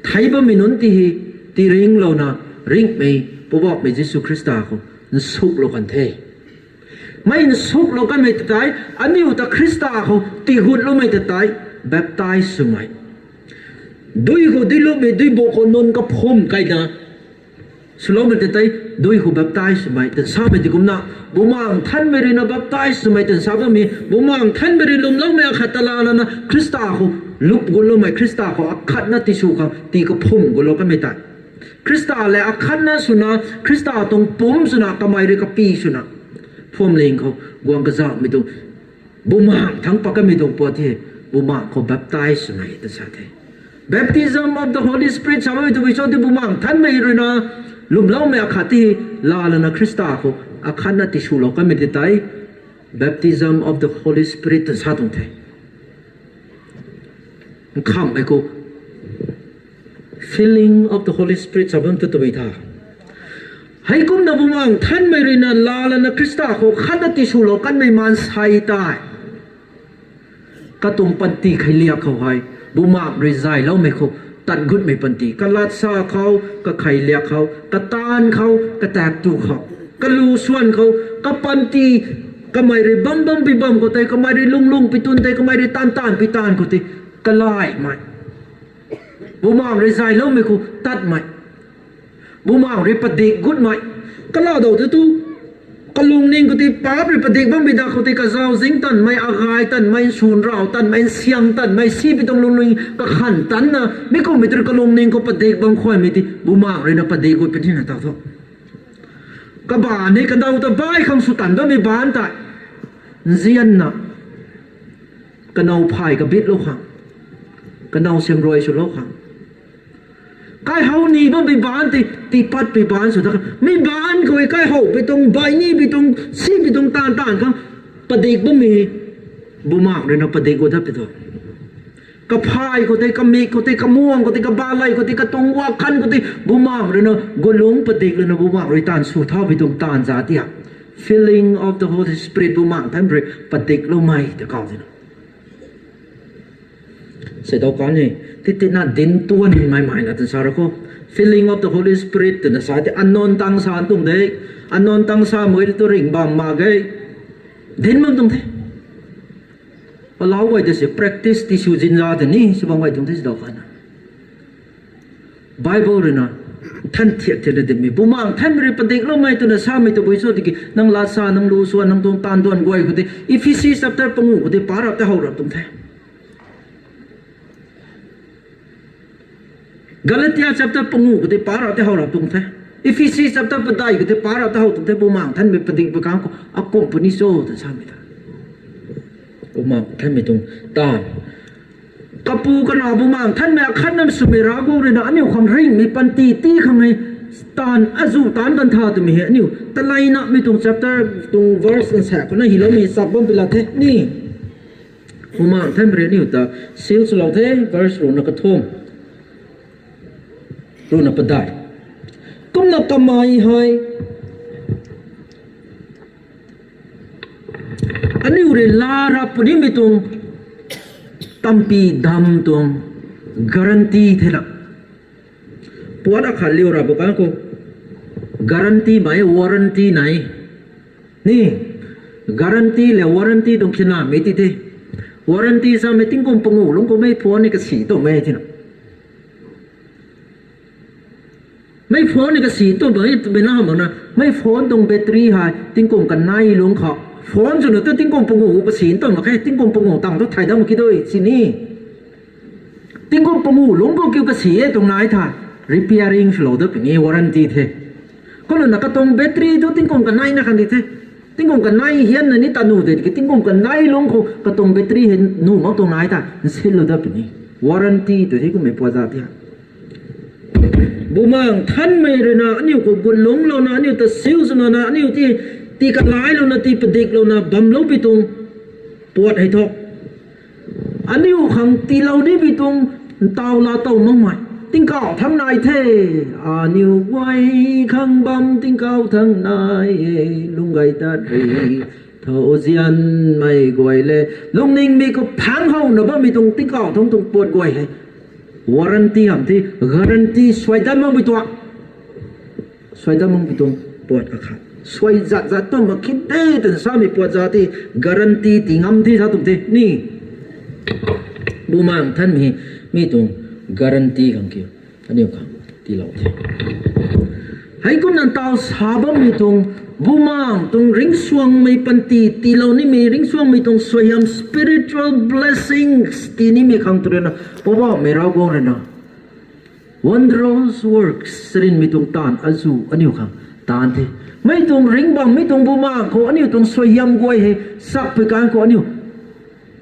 theic bammei nunc tei hei tiringlouna ringhmei Poubauhmei Jisu Khrista khou nsuklou kan the. Mei nsuklou kanmei ta tei aniu ta Khrista khou tigutloumei ta tei baptize swmei, dui khou duilupmei, duibuk khou nunc kaphum keyna swloumei ta tei dui khou baptize swmei tan samei tei kumna, Bumaengc Nthanmei rui na baptize swmei tan sa bammei, Bumaengc Nthanmei rui lwmloumei akhat ta laa lana Khrista khou lup gutloumei, Khrista khou akhatna tisw khang tii kaphum gutlou kanmei tei, Khrista lev akhatna swna, Khrista tuang pumc swna, kamei rui kapy swna, phuamling khou guang kazauhmei tuang Bumaengh thangc pat kanmei tuang puat the, Bumaengh khou baptize swmei ta sa the. Baptism of the Holy Spirit sa bammei tu bui cho ti Bumaengh Nthanmei ruina lwmloumei akhat ti, laa lana Khrista khou akhatna tiswlou kanmei ti tei, Baptism of the Holy Spirit ta sa tuang the. Nkhamhmei khou filling of the Holy Spirit sa bam tu tabui tha. Heikumna Bumaengh Nthanmei ruina laa lana Khrista khou khatna tiswlou kanmei maansei tei katuang panty kheiliak khou hei, Bumaengh rui zayloumei khou tat gutmei panty, kalat sa khou, kakhei liak khou, kataanv khou, kataek tu khou, kalu swan khou, kapanty, kamei rui bam bam pi bam khou tei, kamei rui lung lung pi tun tei, kamei rui taanv taanv pi taanv khou tei, kalaimei, Bumaengh rui zayloumei khou tatmei, Bumaengh rui padik gutmei, kaladou tu tu, kalungning khou tei paap rui padik bammei da khou tei, kazauzic tanmei, agay tanmei, nsunrau tanmei, nsiang tanmei, si pi tuang lungning kakhan tanna mi kummei tu kalungning khou padik bam khuaymei tei Bumaengh ruina padik gut pi nina ta thu. Kabaanc ni kadaw ta bai khang sw tan bammei baanc tei, nzianna, kanow phay kabitlou khang, kanow siamruai swlou khang, kaihou ni bammei baanc tei, tiipatpui baanc sw ta khang, mi baanc khou kaihou pi tuang, bai ni pi tuang, si pi tuang taanv taanv khang padik bammei Bumaengh ruina padik gut dat pi tu. Kaphay khou tei, kamik khou tei, kamuang khou tei, kabalei khou tei, katuang wakhan khou tei Bumaengh ruina gulungc padik lana Bumaengh rui taanv sw thau pi tuang taanv za tia, filling of the Holy Spirit, Bumaengh Nthanmei rui padikloumei ta kau tina. Sei dau kan e, titina dinc tuanmei mei na tan sa ra khou, filling of the Holy Spirit twna sa tei, anointing tang sa tuang de, anointing tang sa mei tu ringh bam mak ge, dinc bam tuang the. Palau guay ta si practice tisw zinza ta ni sw bam guay tuang the si dau kan na. Bible ruina than thiak thiakna dinmei, Bumaengh Nthanmei rui padikloumei twna samei tabui cho tiki, nang lat sa, nang lu swan, nang tuang taanv duan guay khou tei, Ephesi chapter panguh khou tei pa rap ta how rap tuang the. Galatia chapter panguh khou tei pa rap ta how rap tuang the. Ephesi chapter padeih khou tei pa rap ta how tuang the, Bumaengh Nthanmei padik pi kang khou akumh puni cho ta samei ta. Bumaengh Nthanmei tuang taanv. Kapu, Kanac, Bumaengh Nthanmei akhatna swmei Ravguangc ruina aniu khang ringhmei panty tii khang hei taanv azuh taanc kan tha twmei hei aniu taleina mi tuang chapter tuang verse nsa khou na hyloumei chap bam pi la the ni. Bumaengh Nthanmei rui aniu ta seal swlou the, verse ruhna kathumh, ruhna padeih. Kumna kamei hei aniu rui laa rap punimei tuang tampy dam tuang guarantee thena. Puat akhat liu rap bu kan khou guarantee mei warranty nai. Ni, guarantee le warranty tuang khinamei ti the. Warranty samei tingkum panguh lungc khou mei phone ni kasi tuang mei thena. Mei phone ni kasi tuang mei twmei na mak na, mei phone tuang battery hei tingkum kanei lungc khou, phone swna tu tingkum panguh kasi tuang mak khe, tingkum panguh tang tu thay dam ki dui sini. Tingkum panguh lungc khou kiu kasi e tuang nai tha, repairing swlou dat puni warranty the. Kumna katuang battery tu tingkum kanei na khang di the. Tingkum kanei hianna ni ta nuh de ki, tingkum kanei lungc khou katuang battery hei nuh mak tuang nai tha, nsinlou dat puni. Warranty tu the kummei puat za ti ha. Bumaengh Nthanmei ruina aniu khou gut lungclouna, aniu ta seal swlouna, aniu ti, ti kalailouna, ti padiklouna bamlou pi tuang puat hei thu, aniu khang tiilou ni pi tuang ntaw laa tow makmei tingkauh thangc nai the. Aniu guay khang bam tingkauh thangc nai e, lung gay tat ri, thau zianmei guay le, lungningmei khou phangc howna bammei tuang tingkauh thangc tuang puat guay hei warranty hamh the, guarantee suai dat makmei tuang, suai dat makmei tuang puat akhat. Suai zat zat tuang mak khin de twna samei puat za ti guarantee ti ngam the sa tuang the ni. Bumaengh Nthanmei mi tuang guarantee khang kiu aniu khang tiilou the. Heikumna ntaw sa bammei tuang, Bumaengh tuang ringcsuangmei panty tiilou nimei, ringcsuangmei tuang suaihiam, spiritual blessings tii nimei khang tu ruina, Poubauhmei Ravguangc ruina wondrous works, charynmei tuang taanv azuh aniu khang taanv the. Mei tuang ringc bam, mei tuang Bumaengh khou aniu tuang suaihiam guay hei sakpui kan khou aniu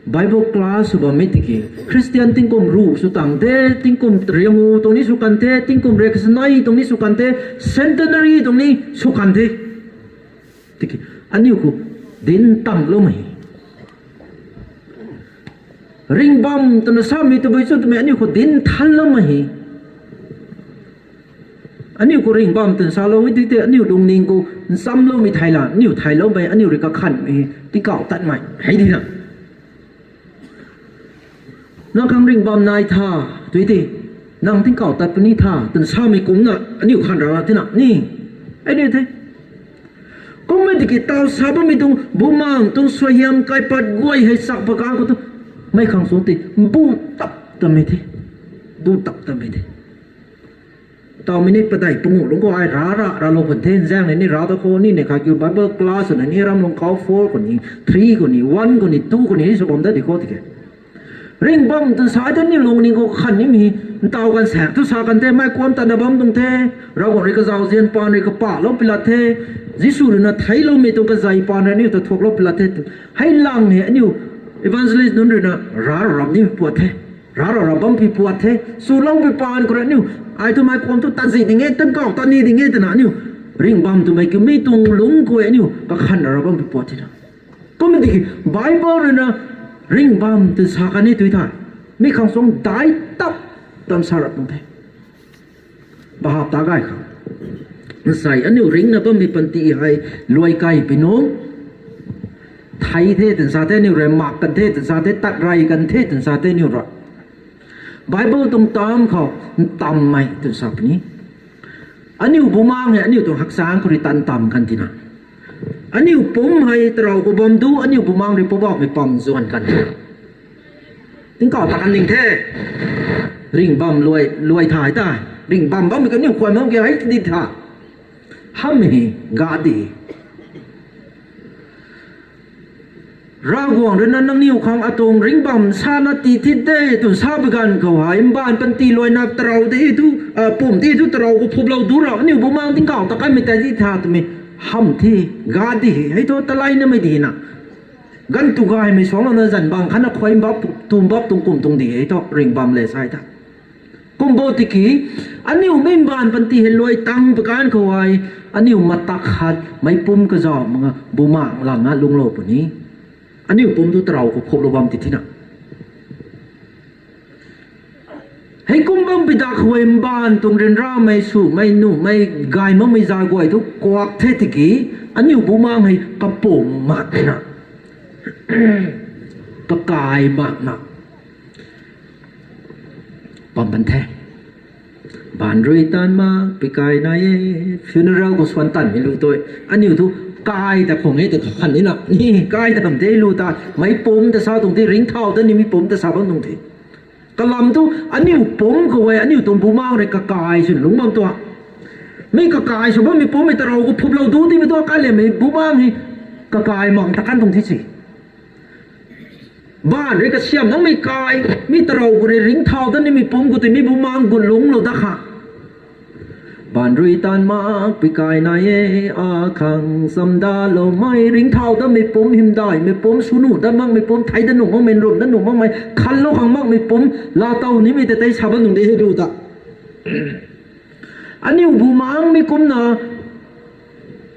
Bible class sw bammei tiki Christian tingkum ruh sw tang the, tingkum riangu tuang ni sw kan the, tingkum riak kanei tuang ni sw kan the, centenary tuang ni sw kan the. Tiki aniu khou dinc tangloumei, ringhbam twna samei tabui chu twmei aniu khou dinc thanloumei, aniu khou ringhbam twna salou e tei aniu lungning khou nchamloumei thei la aniu theiloumei aniu rui kakhanhmei tingkauh tatmei hei dina. Nang khang ringhbam nai tha, tui tei, nang tingkauh tat puni tha twna samei kumcna aniu khan ra tina ni, hei ni the. Kummei tiki taw sa bammei tuang bumaengc tuang suaihiam kaipat guay hei chak pakan khou tu, mei khang sung tei bu tap tamei the, bu tap tamei the. Tawmei ni padeih panguh lungc khou ai ra ra ralou khwan the, nzaeng ni ni ra ta khou ni ni kha kiu Bible class na ni ram lung khou four khou ni, three khou ni, one khou ni, two khou ni sw bam dat di khou tiki ringhbam twna sa ta ni lungning khou khan nimei, ntaw kan saeng tu sa kan the, mei kuam tatna bam tuang the, Ravguangc rui kazauzian paan rui kapahlou pilat the, Jisu rui na theicloumei tuang kazei paan rui aniu ta thuaklou pilat the. Hei lang hei aniu evangelist nunc rui na ra rap ni puat the, ra ra rap bam pi puat the, swloupui paan khou rui aniu ai tu mei kuam tu tat zi ding e, tingkauh tat ni ding e twna aniu ringhbam twmei kiu mi tuang lungc khou aniu kakhan ra bam pi puat the na. Kummei tiki Bible rui na ringhbam twna sa kan ni tui the, mi khang sung dai tap tam sa rap tuang the. Bahap ta gay khang, nsei aniu ringcna bammei panty hei luai kai pi nung, thei the twna sa the aniu rui, mak kan the twna sa the, tat rey kan the twna sa the aniu rui. Bible tuang tam khou ntammei twna sa puni. Aniu bumaengc hei aniu tuang hakchang khou rui tan tam kan tina, aniu pumc hei tarou khou bam du aniu bumaengc rui Poubauhmei pam zuan kan tina, tingkauh ta kan ning the. Ringhbam luai, luai thay ta, ringhbam bammei kaniw khwan bam ki hei di tha, hamh hei gadi. Ravguangc rui na nangniw khang atuang ringhbam sana tii thit de twna sa bi ganv khou hei mbaanv panty luaina tarou de tu, pumc de tu tarou khou phuplou du ra aniu bumaengc tingkauh ta kanmei ta di tha twmei hamh the, gadi hei thu taleina mei di na, ganv tu gaymei suangclouna zanc bang khatna khuay bap, tum bap tuang kum tuang di hei thu ringhbam le sai ta. Kum bo tiki aniu mei mbaanv panty hei luai tang pakan khou hei aniu matak khat meic pumc kazauh mak nga bumaengc lang na lungclou puni. Aniu pumc tu tarou khou phuplou bam ti thina, heikum bam pi dak khou hei mbaanv tuang ryanramei swmei nuhmei gay makmei zay guay thu kuak the tiki aniu bumaengc hei kapumc mak na, kakai mak na pam pan the. Baanv rui taanv mak pi kai nai e, funeral khou swan tanmei lu tui, aniu thu kai ta khwang e ta kakhan nina ni, kai ta kam de lu ta, meic pumc ta sa tuang the, ringcthau ta nimei pumc ta sa bam tuang the. Kalam thu aniu pumc khou hei aniu tuang bumaengc rui kakai swn lungc bam tuang, mi kakai sw bammei pumc hei tarou khou phuplou du timei tuang kaliammei bumaengc hei kakai mak ta kan tuang thi si. Baanv rui kasiam makmei kai, mi tarou khou rui ringcthau ta nimei pumc khou tei mi bumaengc gut lungclou dat kha. Baanv rui taanv mak pi kai nai e, akhang chamdaloumei ringcthau tatmei pumc, hymdaihmei pumc, swnu dat makmei pumc, thei dat nuh makmei, nrumh dat nuh makmei, khanlou khang makmei pumc laatow nimei ta tei sa bam nung de hei lu ta. Aniu bumaengc mi kumna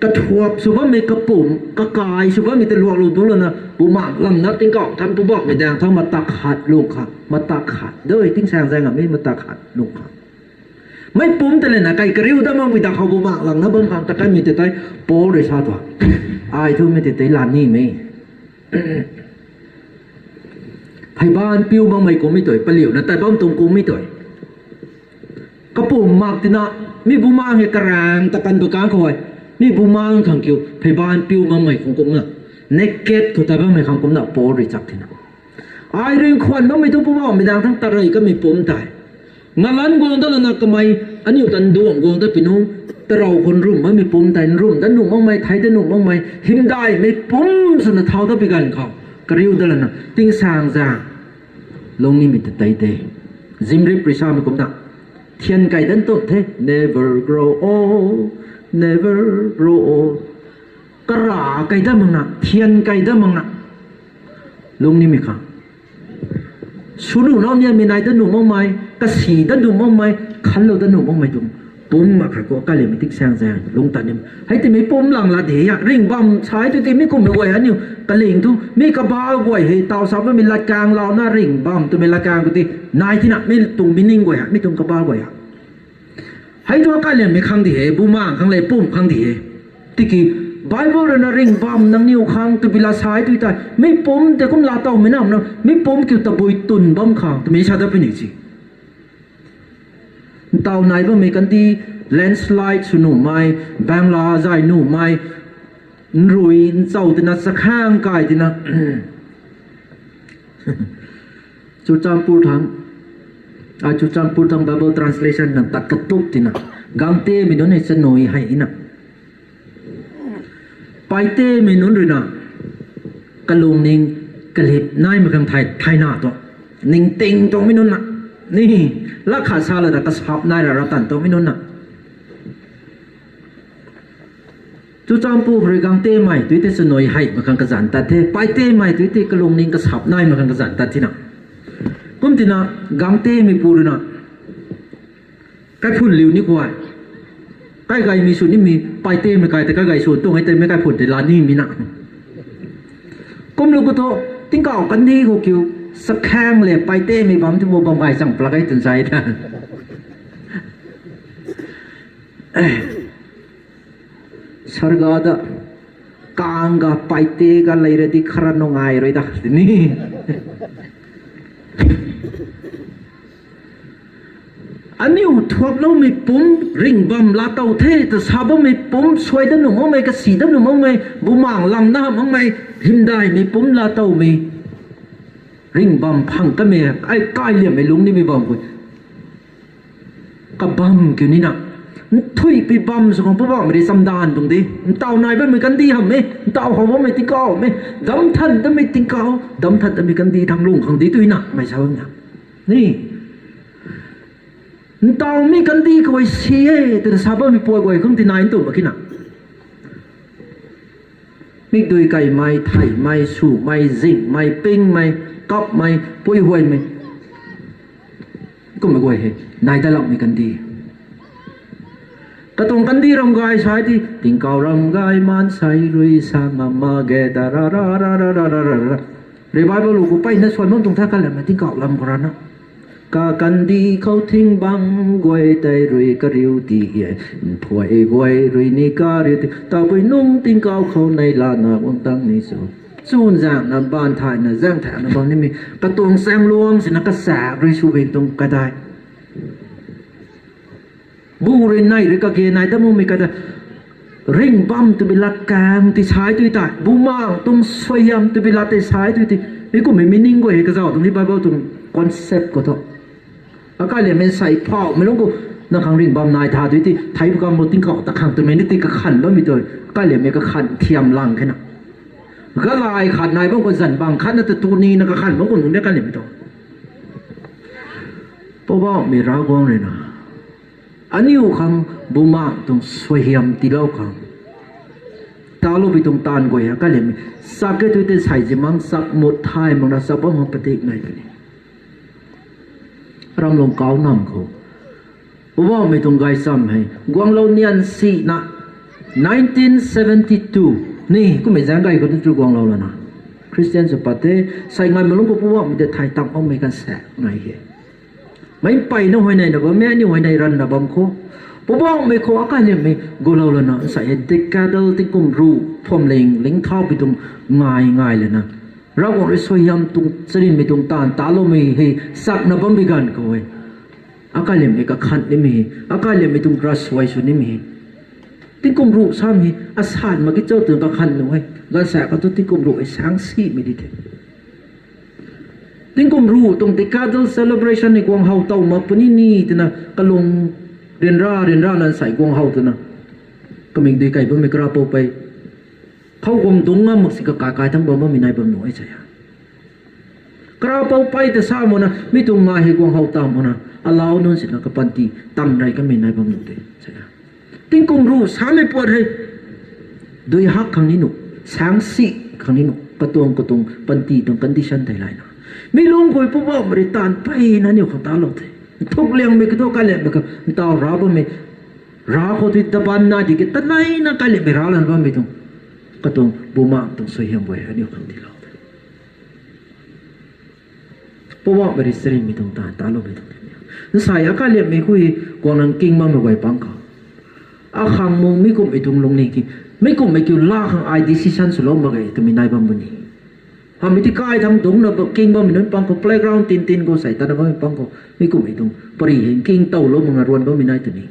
kathuap sw bammei kapumc, kakai sw bammei ta luaklou du lana bumaengc lam na tingkauh than Poubauhmei daeng thau matak khat lung kha, matak khat dei tingsaeng zaeng amei matak khat lung kha. Meic pumc ta lana kai kariu dat makpui dak khou bumaengc lang na bam khang ta kanmei ta tei Paul rui sa tuang, ai thumei ta tei lan nimei pheybaanv piu makmei kummei tui, paliuna tat bam tuang kummei tui, kapumc mak tina, mi bumaengc hei karaeng ta kan pakan khou hei, mi bumaengc khang kiu pheybaanv piu makmei khang kumna, naked khou tat bammei khang kumna Paul rui chak thina, ai rui nkhwan bammei thu Poubauhmei daeng thang tarey kamei pumc tei, nalan guang dat lana kamei, aniu tan duang guang dat pi nung, tarou khou nrumh makmei pumc tei, nrumh dat nuh makmei, thei dat nuh makmei, hymdaihmei pumc swna thau dat pi ganv khou, kariu dat lana tingsaeng zaeng lungc nimei ta tei de. Zimrip rui samei kumna, thian kai dat tuang the, never grow old, never grow old. Kara kai dat makna, thian kai dat makna lungc nimei kha. Swnu nau nianmei nai dat nuh makmei, kasi dat nuh makmei, khanlou dat nuh makmei tuang pumc mak khat khou kaliammei tingsaeng zaeng lungc tat ni. Hei timei pumc lang la de a, ringh bam sai tu ti mi kumhmei guay aniu kaling thu mi kabah guay hei taw sa bammei latkaeng louna ringh bam twmei latkaeng khou ti nai tina mi tuang meaning guay ha, mi tuang kabah guay ha. Hei thu kaliammei khang di he, bumaeng khang le pumc khang di he. Tiki Bible rui na ringh bam nangniw khang twbi la sai tu tei, mi pumc tei kum laa towmei nam na, mi pumc kiu tabui twn bam khang twmei sa dat puni si. Ntaw nai bammei kandih, landslide sw nuhmei, bangla zay nuhmei, nrui nchau tina, chakhang kai tina, Churachandpur thang, a Churachandpur thang Bible translation nang tat katup tina, gangtemei nunc hei chanui hei na, paitemei nunc rui na, kalungning kalip naimei khang thai, thaina tu, ningting tuangmei nunc na, ni, lak khat sa la ta kasap nai ra ra tan tuangmei nunc na. Churachandpur rui gangtemei tu tei chanui hei mak khang kazanc tat the, paitemei tu tei kalungning kasap naimei khang kazanc tat tina. Kum tina, gangtemei pu rui na, kaiphun liu ni khou, kaigaymei sw nimei, paitemei kai tei kaigay sw tuang e tei mei kaiphun tei la nimei na. Kum lu khou thu, tingkauh kandih khou kiu, chakhang le paitemei bam ti mu bam gay chang plak e twn sai ta. Sarga ta, kang ga paite ga lei ra di khara nungai rui da, tini. Aniu thuakloumei pumc, ringh bam laa tow the ta sa bammei pumc, suai dat nuh makmei, kasi dat nuh makmei, bumaeng lam na makmei, hymdaihmei pumc laa towmei, ringh bam phang kamei, ai kaliammei lungc nimei bam khou kabam kiu nina. Nthuihpui bam sw khang Poubauhmei rui chamdan tuang de. Ntaw nai bammei kandih hamh e, ntaw how bammei tingkauh e, damc than datmei tingkauh, damc than datmei kandih thang lung khang di tuna mei sa bam na. Ni, ntawmei kandih khou si e twna sa bammei puai guay kum tinai ntu mak kina. Mikdui kaimei, theihmei, swmei, zingmei, pingmei, kapmei, puihuaymei, kummei guay hei nai dat lakmei kandih. Katuang kandih ram gay sai ti, tingkauh ram gay maansei rui sa ngam mak ge ta ra ra ra ra ra ra ra ra. Revival lu khou mpeyna suan bam tuang tha kaliammei tingkauh lam khou rana. Kakandih khou thing bang guay tei rui kariu ti e, mphuai guay rui ni kariu ti, tabui nungc tingkauh khou nei lana guang tang ni sw. Chun zaengna, baanv thayna, zaeng thayna bam nimei katuang chaengluang sina kasak rui sw bing tuang kadai. Bu rui nei rui kage nai dat makmei kata, ringh bam twbi latkaeng ti sai tu tei, bumaeng tuang suaihiam twbi lat tei sai tu tei, mi kummei meaning guay hei kazauh tuang ni Bible tuang concept khou thu. Akaliammei nsei phauhmei lungc khou, nang khang ringh bam nai tha tu tei, thei bu kam bo tingkauh ta khang twmei ni ti kakhan bammei tu, akaliammei kakhan thiam lang khe na. Galay khat nai bam khou zanc bang khatna ta tu nina kakhan bam khou nungc de kaliammei tu. Poubauhmei Ravguangc rui na, aniu khang bumaeng tuang suaihiam tiilou khang, taloupui tuang taanv guay ha kaliammei, chak ke tu tei sei zimang chak mut thay mak na chak bam khang padik nai puni. Ramlung kau nam khou, Poubauhmei tuang gaychamv hei guanglou nian sina, nineteen seventy two ni kummei zaeng gay khou tu guanglou lana, Christian sw pat the, sei ngai malung khou Poubauhmei tei thay tam makmei kan sa nai he. Meic mpeyna huayneyna bammei, aniu huayney ranvna bam khou, Poubauhmei khou akaliammei gulou lana nsei hei decadal tingkum ruh phuamling lingthaupui tuang ngai ngai lana, Ravguangc rui suaihiam tuang charynmei tuang taanv taloumei hei chakna bammei ganv khou e, akaliammei kakhan nimei, akaliammei tuang ravsuai sw nimei, tingkum ruh samei asan mak ki cho twna kakhan nuh e. Ganvsaekc khou thu tingkum ruh hei saengsimei di the. Tingkum ruh tuang decadal celebration ni guang how tow mak puni ni twna kalung ryanra ryanrana nsei guang how twna, kamikdui kei bammei karapou pei, thow guang dungc ngam mak si kakai kai thangc bam bammei nai bam nuh e sa a. Karapou pei ta sa makna mi tuang ngai hei guang how tam makna, alau nunc sina kapanty tang rey kamei nai bam nuh de sa a. Tingkum ruh samei puat hei dui hak khang ni nuh, saengsi khang ni nuh, katuang katuang panty tuang condition tei layna, Mi lungc khou Poubauhmei rui taanv peyna aniu khang talou the. Nthuk liangmei kiu thu kailemei khang ntaw rav bammei, rav khou tei tabanna di ki taneina kailemei rav lana bammei tuang, katuang bumaengh tuang suaihiam guay aniu khang tiilou the. Poubauhmei rui charynmei tuang taanv taloumei tuang the. Nsai akailemei khou guang nang king bammei guay pang khou, akhang mung mi kumhmei tuang lungning ki, mi kumhmei kiu laa khang ai decision swlou mak ge twmei nai bam puni. Hamhmei ti kai thangc dungcna king bammei nunc pang khou, playground tin tin khou sei tana bammei pang khou mi kumhmei tuang pary hei king towlou mak nga ruan bammei nai twni.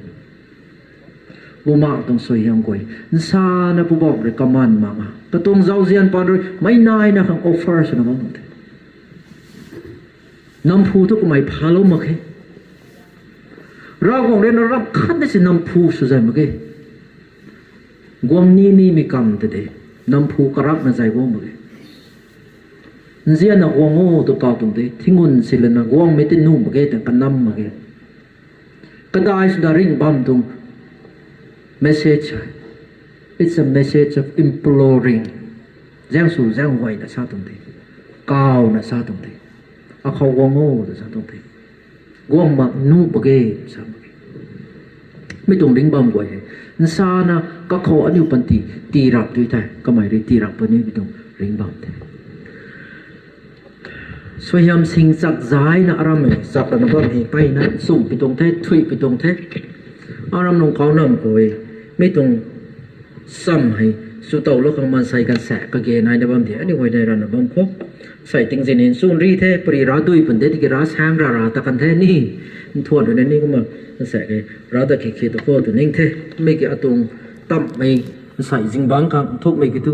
Bumaengh tuang suaihiam guay nsana Poubauhmei rui command mak nga katuang zauzian paan rui meic naina khang offer swna bam tuang the. Namphu thu kamei phalou mak khe. Ravguangc rui na ram khatna si namphu swzay mak ge. Guang ni nimei kam ta de, namphu karakna zay guang mak ge. Nzianna guang o tu kaw tuang de, thingun si lana guangmei ti nuh mak ge twna kanam mak ge. Kadai swna ringh bam tuang message hei, it's a message of imploring. Zaeng sw zaeng huayna sa tuang de, kawna sa tuang de, akhou guang o ta sa tuang de. Guang mak nuh mak ge sa mak ge. Mi tuang ringh bam guay hei nsana kakhou aniu panty tii rap tu thei kamei rui tii rap puni mi tuang ringh bam the. Suaihiam sing chak zayna aram hei chak lana bam hei mpeyna nchumhpui tuang the, thuihpui tuang the. Aram nung kau nam khou e, mi tuang cham hei swtowlou khang maansei ganvsaekc kage naina bam the, aniu huayney rana bam khou. Sei tingzin hei nchun ri the, pary rav dui pun de tiki rav saeng ra ra ta kan the ni. Nthuan rui na ni kumna ganvsaekc hei rav ta khe khe tu khou tw ning the. Mi ki atuang tamhmei nsei zingbangc khang nthukmei ki thu,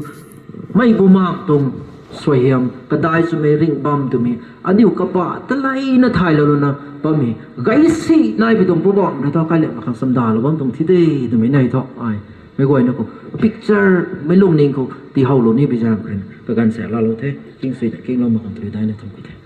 mei bumaengh tuang suaihiam kadai swmei ringh bam twmei aniu kapa taleina thaylou lana bammei gaisi naipui tuang Poubauhmei rui thu kailemei khang chamdalou bam tuang thi de twmei nai thu ai meic guayna khou picture mei lungning khou tiihowlou ni bi zaeng khou rui kaganvsaekc laalou the. King suina kinglou mak khang tui daina thum ku the.